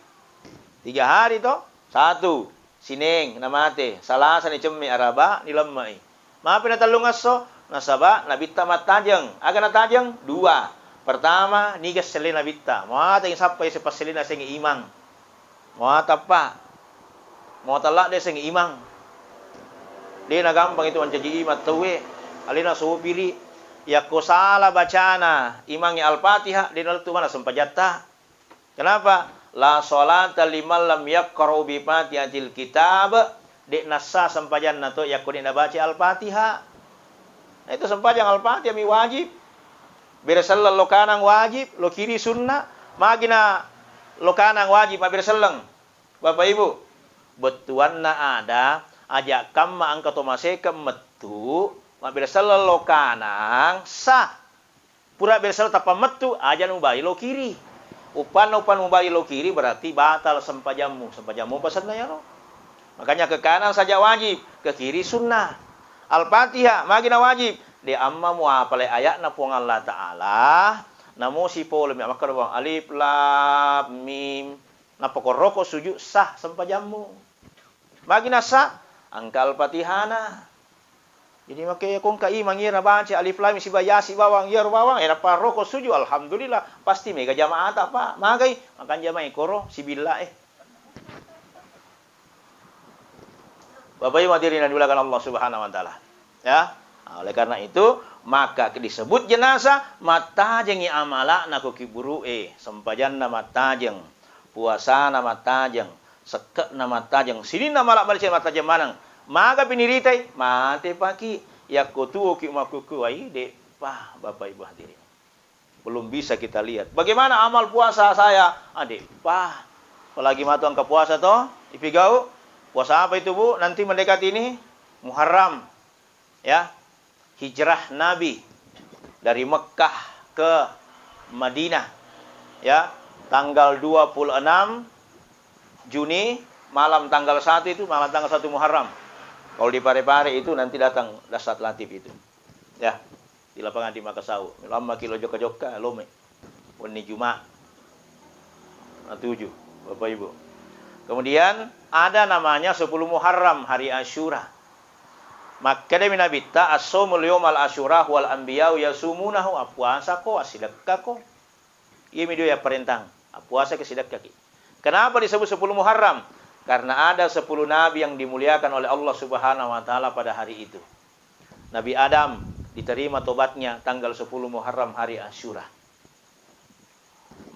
Tiga hari to? Satu, Sineng namate, Salasa ni cemme, Araba ni lemmei. Mapi na tellung esso, nasaba Nabitta mattajeng. Aga natajeng? Dua. Pertama, niga selle Nabitta. Muata sappai sepassellena sengi imang. Muata pa. Muata ladde sengi imang. De' nagampang itu mancaji imang tauwe. Alena sopiri. Yakko sala bacana imangnge Al-Fatihah, de' nalettu mana sempajatta. Kenapa? La sholata liman lam yaqra'u bi Fatihatil kitab. De' nassa sempajanna to yakko de' nabaca Al-Fatihah. Nah, itu sempajang Al-Fatihah mi wajib. Bere selleng lo kanang wajib, lo kiri sunnah. Magina lo kanang wajib mabbere selleng. Bapak Ibu, bettuanna ada, aja kamma engka to maseke mettu, mabbere selleng lo kanang, sah. Pura biasa tappa mettu, aja nubai lo kiri. Uppanna, uppanna mubai lo kiri berarti batal sempajammu. Sempajammu pasenna yaro. Makanya ke kanan saja wajib, ke kiri sunnah. Al-Fatihah, magina wajib. De' amma muapale ayatna Puang Allah Ta'ala, namo sipolo mi makkeda Puang, "Alif, Lam, Mim." Nappa koroko sujud, sah sempajammu. Magina sah, engka Al-Fatihana. Jadi, makkeda ko engka imang iya nabaca Alif Lam Mim siba Yasin bawang, iyaro bawang, eh, nappa roko sujud, alhamdulillah, pasti mega jamaata, Pak. Magai, makan jamai koro, sibilla, eh. Bapak Ibu hadirin yang dimuliakan Allah Subhanahu wa Ta'ala. Ya. Nah, oleh karena itu, maka disebut jenazah, mattajengi amala'na ko kiburu, eh, sempajanna mattajeng, puasana mattajeng, sekke'na mattajeng, sininna mala' madeceng mattajeng maneng. Maga piniritai, mate paki, yakko tuoki makkukkuwai, de'pa, Bapak Ibu hadirin. Belum bisa kita lihat. Bagaimana amal puasa saya? Ah, de'pa. Apalagi matu engka puasa to, ipigau. Puasa apa itu, Bu? Nanti mendekati ini Muharram. Ya. Hijrah Nabi dari Mekkah ke Madinah, ya, tanggal dua puluh enam Juni, malam tanggal satu itu, malam tanggal satu Muharram. Kalau di Pare-Pare itu nanti datang Dasar Latif itu. Ya, di lapangan di Makassau. Lama kilo jokka-jokka, lome. Wenni Juma'. Nah, tujuh, Bapak Ibu. Kemudian ada namanya sepuluh Muharram, hari Asyura. Makkedami Nabitta, "As-shaumul yaumal Asyura huwal anbiya'u yasumunahu." Appuasa ko, assidekka ko. Iya mi dua yapparentang. Appuasa ke, sidekka ki. Kenapa disebut sepuluh Muharram? Karena ada sepuluh nabi yang dimuliakan oleh Allah Subhanahu wa Ta'ala pada hari itu. Nabi Adam diterima tobatnya tanggal sepuluh Muharram, hari Asyura.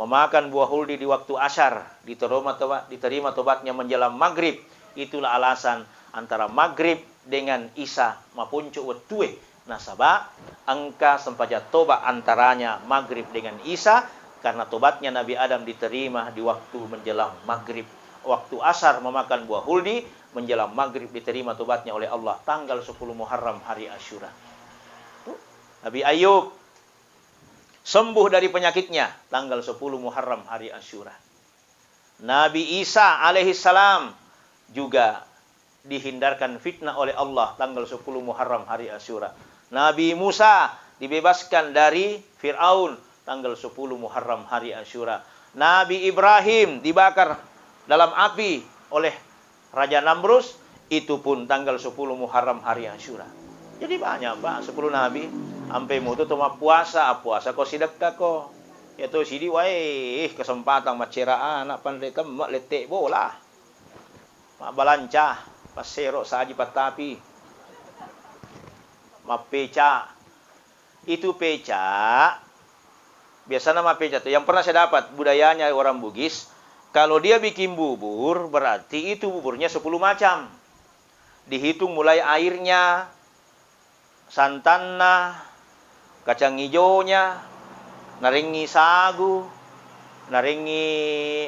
Memakan buah huldi di waktu asar, diterima toba-, diterima tobatnya menjelang maghrib. Itulah alasan antara maghrib dengan isya maponco wettue. Nasaba engka sempajang toba antaranya maghrib dengan isya, karena tobatnya Nabi Adam diterima di waktu menjelang maghrib. Waktu asar memakan buah huldi, menjelang maghrib diterima tobatnya oleh Allah tanggal sepuluh Muharram, hari Asyura. Tuh, Nabi Ayub sembuh dari penyakitnya tanggal sepuluh Muharram, hari Asyura. Nabi Isa alaihissalam juga dihindarkan fitnah oleh Allah tanggal sepuluh Muharram, hari Asyura. Nabi Musa dibebaskan dari Firaun tanggal sepuluh Muharram, hari Asyura. Nabi Ibrahim dibakar dalam api oleh Raja Namrus, itu pun tanggal sepuluh Muharram, hari Asyura. Jadi banyak, Pak, sepuluh nabi. Ampe mutu to mappuasa, appuasa ko, sidekka ko. Ya to sidi wae, eh, kesempatan maccera anak, panre temme, lette bola. Mabbalanca, passero, saji pattapi. Mappeca. Itu peca, biasanya mah peca tuh. Yang pernah saya dapat, budayanya orang Bugis, kalau dia bikin bubur, berarti itu buburnya sepuluh macam. Dihitung mulai airnya, santanna, kacang hijaunya, narengi sagu, narengi,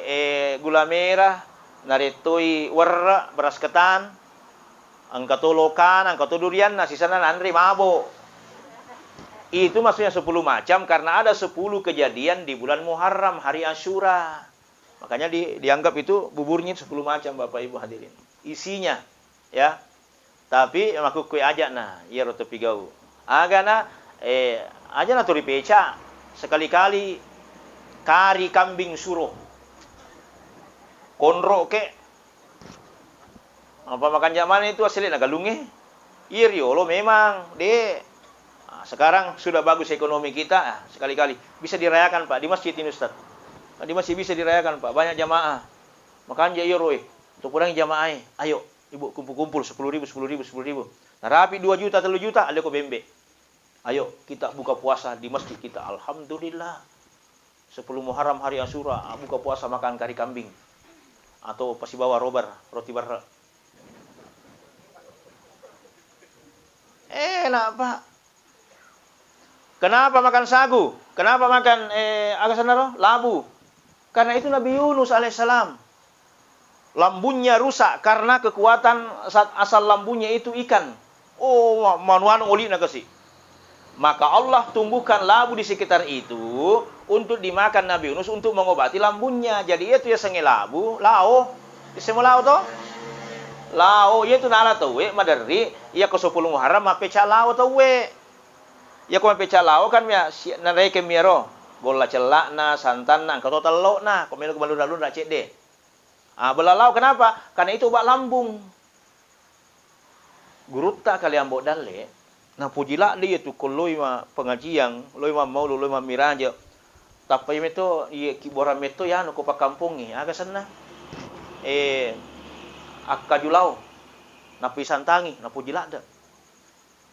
eh, gula merah, narettoi werre, beras ketan, engka to lokana, engka to durianna, sisana nanre mabo. Itu maksudnya sepuluh macam, karena ada sepuluh kejadian di bulan Muharram, hari Asyura. Makanya di-, dianggap itu buburnya itu sepuluh macam, Bapak Ibu hadirin. Isinya, ya. Tapi makkukkue aja na, iyaro topigau. Agana, eh, aja na turi peca. Sekali-kali kari kambing suro. Konro ke. Apa makan jamane itu asli na galunge? Iya riolo memang, de. Ah, sekarang sudah bagus ekonomi kita, ah, sekali-kali bisa dirayakan, Pak, di masjid ini, Ustaz. Di masjid bisa dirayakan, Pak, banyak jamaah. Makanja iyaro e, to kurangi jamaah e. Ayo, Ibu, kumpul-kumpul sepuluh ribu, sepuluh ribu, sepuluh ribu. Narapi dua juta, telu juta, aleko bembe. Ayo kita buka puasa di masjid kita. Alhamdulillah. Sepuluh Muharram hari Asyura, ah, buka puasa makan kari kambing. Atau pasibawa robar, roti barra. Enak, Pak. Kenapa makan sagu? Kenapa makan, eh, aga senaro? Labu. Karena itu Nabi Yunus alaihissalam. Lambungnya rusak karena kekuatan saat asal lambungnya itu ikan. Oh, ma-, manuanu olina kasi. Maka Allah tumbuhkan labu di sekitar itu untuk dimakan Nabi Yunus untuk mengobati lambungnya. Jadi, itu ya senge labu, lao. Isemu lao to? Lao, iya tu nala tauwe maderri, iya ko sepuluh Muharram mappeca lao tauwe. Iya ko mappeca lao kan mia si-, narekeng miaro golla cella'na, santanna, engka to tello'na, ko melo ko malunra-lunra cedde. Ah, bela lao kenapa? Karena itu obat lambung. Gurutta Kaliambo Dalle, napuji ladde iya tu ko loi ma pengajian, loi ma maulu, loi ma miraja. Tappa iya meto, iya kibborang meto yanu ko pakkampongnge, aga senna? Eh, akkaju lao. Napisantangi, napuji ladde.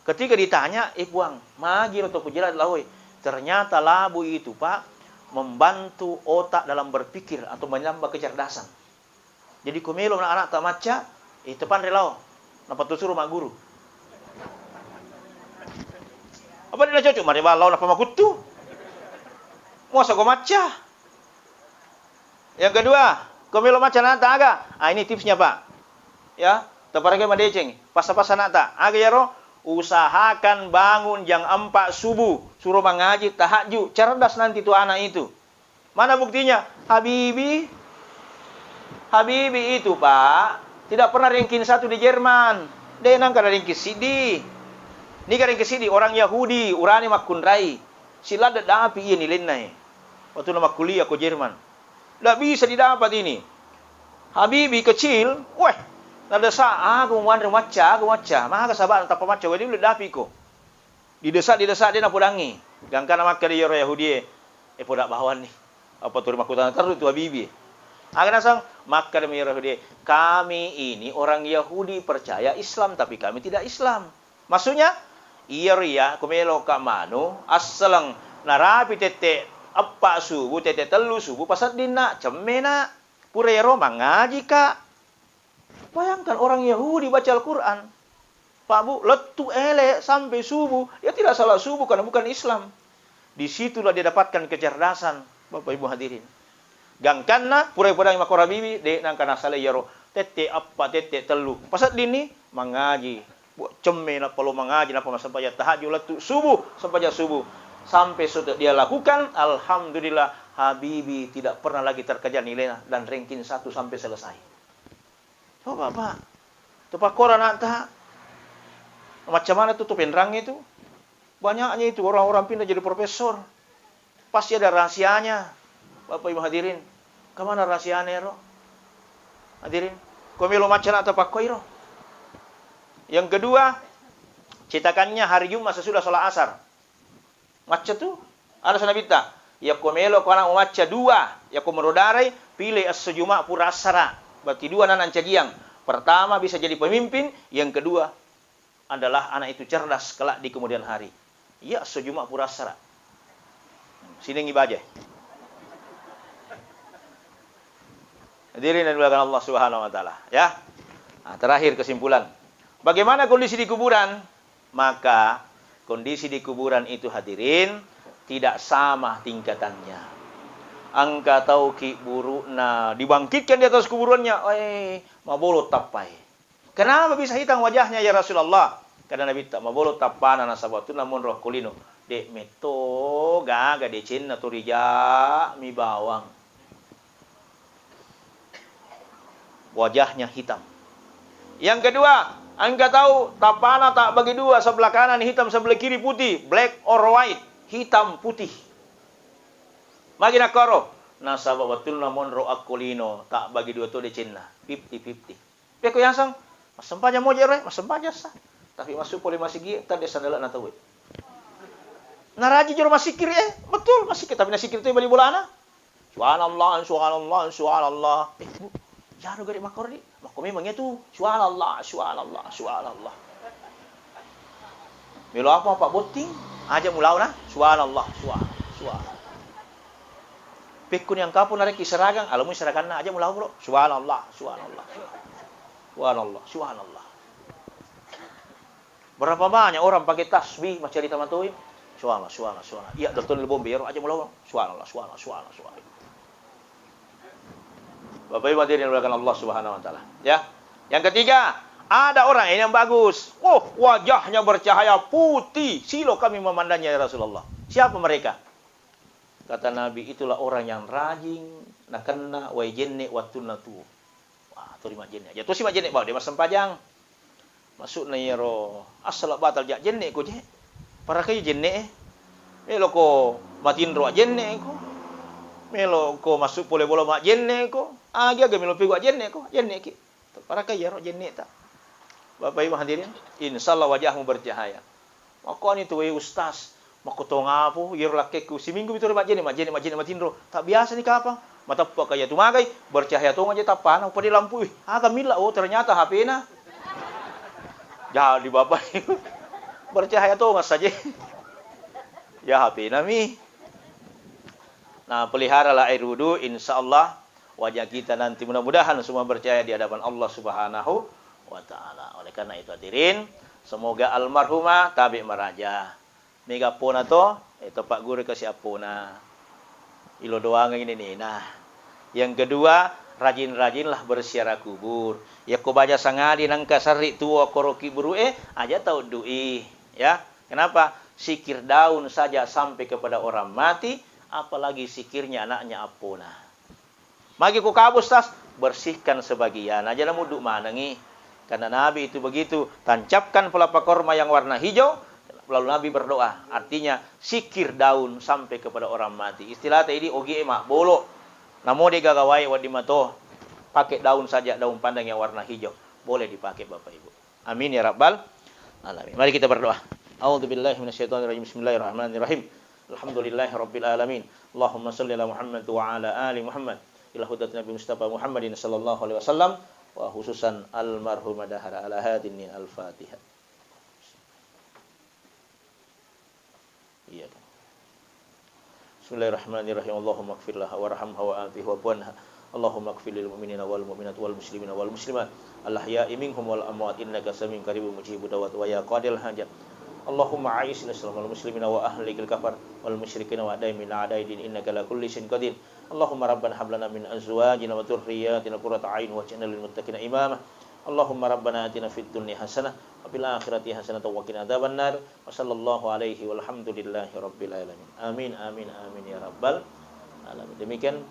Ketika ditanya, "Eh, Puang, magi ro to kujelak laoe?" Ternyata labu itu, Pak, membantu otak dalam berpikir atau menambah kecerdasan. Jadi, ko melo na anakta macca, eh, tepanre lao. Nappa to suro magguru. Apa de' nacocok mare bawang lao nappa makuttu? Muasa ko macca? Yang kedua, ko melo macca anakta aga? Ah, ini tipsnya, Pak. Ya, taparake madeceng, passa-passa anakta. Aga yaro? Usahakan bangun jam empat subuh, suro mangaji tahajud, cerdas nanti tu anak itu. Mana buktinya? Habibi, Habibi itu, Pak, tidak pernah ranking satu di Jerman. De' nangka ranking siddi. Niga ranking siddi? Orang Yahudi, urane makkunrai. Siladde dapi iya nilenna e. Waktu na makkuliah ko Jerman. Ndak bisa didapat ini. Habibi kecil, weh, nadesa, aku muanre macca, aku macca. Maga sabana tappa macca, wedi ulle dapi ko. Didesa, didesa, de' napodangi. Gangkana makkeda iyaro Yahudi e, eh, poda bawanni. Apa turi makkutana terru tu Habibi. Aga naseng, makkeda mi iyaro Yahudi e, "Kami ini orang Yahudi percaya Islam, tapi kami tidak Islam." Maksudnya, iyaro iya, ko meloka manu, assaleng narapi tette eppa subuh, tette tellu subuh, paseddinna, cemmena. Pura iyaro, mangajika. Bayangkan orang Yahudi baca Al-Quran. Pak Bu, lettu ele sampai subuh, dia tidak salat subuh karena bukan Islam. Disitulah dia dapatkan kecerdasan, Bapak Ibu hadirin. Gangkanna, pura-pura makkoro Habibi, de' nangka nasalai iyaro. Tette eppa, tette tellu. Paseddinni, mangaji. Bu-, cemme nappa lo mangaji, nappa massempajang tahajud, lettu subuh, sempajang subuh. Sampai sudah dia lakukan, alhamdulillah, Habibi tidak pernah lagi terkejar nilainya dan ranking satu sampai selesai. Coba, Pak. Tu pakkoro anakta. Macam mana tu, tu penrang itu? Banyaknya itu orang-orang pindah jadi profesor. Pasti ada rahasianya. Bapak Ibu hadirin, kemana rahasianya, ro? Hadirin, ko melo macca anakta pakkoi ro. Yang kedua, cetakannya hari Jumat sesudah sholat asar. Macca tu. Ada Nabitta, yakko melo ko anak macca dua, yakko merodarai, pilih esso Jumat pura assara. Berarti dua nana ancajiang. Pertama bisa jadi pemimpin, yang kedua adalah anak itu cerdas kelak di kemudian hari. Iya, esso Jumat pura assara. Sining ibaje. Hadirin yang dimuliakan Allah Subhanahu wa Ta'ala, ya. Nah, terakhir kesimpulan. Bagaimana kondisi di kuburan? Maka kondisi di kuburan itu, hadirin, tidak sama tingkatannya. Engka tau ki burukna dibangkitkan di atas kuburannya, eh, mabolo tappai. Kenapa bisa hitam wajahnya, ya Rasulullah? Kata Nabitta, mabolo tappana nasaba tu namun roh kulino. De' metto gaga decenna to rija'mi bawang. Wajahnya hitam. Yang kedua, engka tau tappana tabbagi dua, sebelah kanan hitam, sebelah kiri putih, black or white, hitam putih. Magi nakkoro? Nasaba wettunna monro akko lino, tabbagi dua to decenna, fifty fifty. Pekko yaseng, massempajang moje' ro, massempajang sa. Tapi massu pole masigi, tadde sandale'na tauwe. Naraji jero massikkiri, eh, betul, massikkiri, tapi nassikkiri to bali bolana. Subhanallah, subhanallah, subhanallah. Eh, Bu, jaro gare makkoro di. Makko memang iya tu. Subhanallah, subhanallah, subhanallah. Melo apa, Pak Botting? Aja mulao na. Subhanallah, subhanallah, subhanallah. Pekkuni engkapo narekki seragang, alamui seraganna, aja mulao, Bro. Subhanallah, subhanallah, subhanallah. Subhanallah, subhanallah. Berapa banyak orang pakai tasbih, maccarita matoi? Subhanallah, subhanallah, subhanallah. Iya, dol toni bombe, iyaro aja mulao. Subhanallah, subhanallah, subhanallah, subhanallah. Bapak Ibu hadirin yang dimuliakan Allah Subhanahu wa Ta'ala. Ya. Yang ketiga, ada orang ini yang bagus. Oh, wajahnya bercahaya putih. Silo kami memandangnya, ya Rasulullah. Siapa mereka? Kata Nabi, itulah orang yang rajin nakenna wai jenne' wattunna tuo. Wah, tori majjenne'. Aja tosi majjenne' bawang, de' massempajang. Maksudna iyaro, assala batal ja' jenne' ko je. Parakai jenne' e. Melo ko matinro jenne' ko. Melo ko massu pole bola majjenne' ko. Agi-aga melo pegu jenne' ko, jenne' ki. Parakai iyaro jenne'ta. Bapak Ibu hadirin, insya Allah wajahmu bercahaya. Makkoni tu, "Wé, Ustaz, makkutongapo iyaro lakkekku, siminggu mitoro majjene, majjene, majjene matinro. Tabbiasani kapang? Mateppe'ka iyatu magai, bercahaya tonga je tappana, upade lampu, wih, aga milla, oh, ternyata H P-na." Jadi Bapak Ibu, bercahaya tonga saja. Ya H P-na mi. Nah, peliharalah air wudu, insya Allah wajah kita nanti mudah-mudahan semua bercahaya di hadapan Allah Subhanahu wa Ta'ala. Oleh karena itu hadirin, semoga almarhumah tabe maraja. Mega appona to, eh, to Pak Guru kasi appona. Ilo doangengi nenena. Yang kedua, rajin-rajinlah berziarah kubur. Yakko baja sangadi nangka sarri tuo koro kiburu'e, aja tau dui, ya. Kenapa? Zikir daun saja sampai kepada orang mati, apalagi zikirnya anaknya appona. Magi ko kabu, Ustaz? Bersihkan sebagian, aja namuddu manengi. Karena Nabi itu begitu, tancapkan pelepah korma yang warna hijau, lalu Nabi berdoa. Artinya, zikir daun sampai kepada orang mati. Istilah tadi ogi e mabbolo. Namo de gaga wae wedding mato, pakai daun saja, daun pandan yang warna hijau. Boleh dipakai, Bapak Ibu. Amin ya rabbal alamin. Mari kita berdoa. A'udzubillahi minasyaitonirrajim. Bismillahirrahmanirrahim. Alhamdulillahirabbil alamin. Allahumma shalli ala Muhammad wa ala ali Muhammad. Ila hudratin Nabi Mustafa Muhammadin sallallahu alaihi wasallam wa khususan almarhumah Dahara Alhadini. Al-Fatihah. Iya. Bismillahirrahmanirrahim. Allahumma ighfir laha warhamha wa afihi wa'fu anha. Allahumma ighfir lil mu'minina wal mu'minat wal muslimina wal muslimat al ahya'i minhum wal amwat innaka samiun qaribun mujibud da'wat wa ya qadil hajat. Allahumma a'izz al Islam wal muslimina wa ahlikil kafar wal musyrikin wa a'da'i min a'da'i din innaka ala kulli syai'in qadir. Allahumma rabbana hab lana min azwajina wa dzurriyyatina qurrata a'yun waj'alna lil muttaqina imama. Allahumma rabbana atina fid dunya hasanah wa fil akhirati hasanah wa qina adzabannar. Wa sallallahu alaihi walhamdulillahi rabbil alamin. Amin, amin, amin ya rabbal alamin. Demikian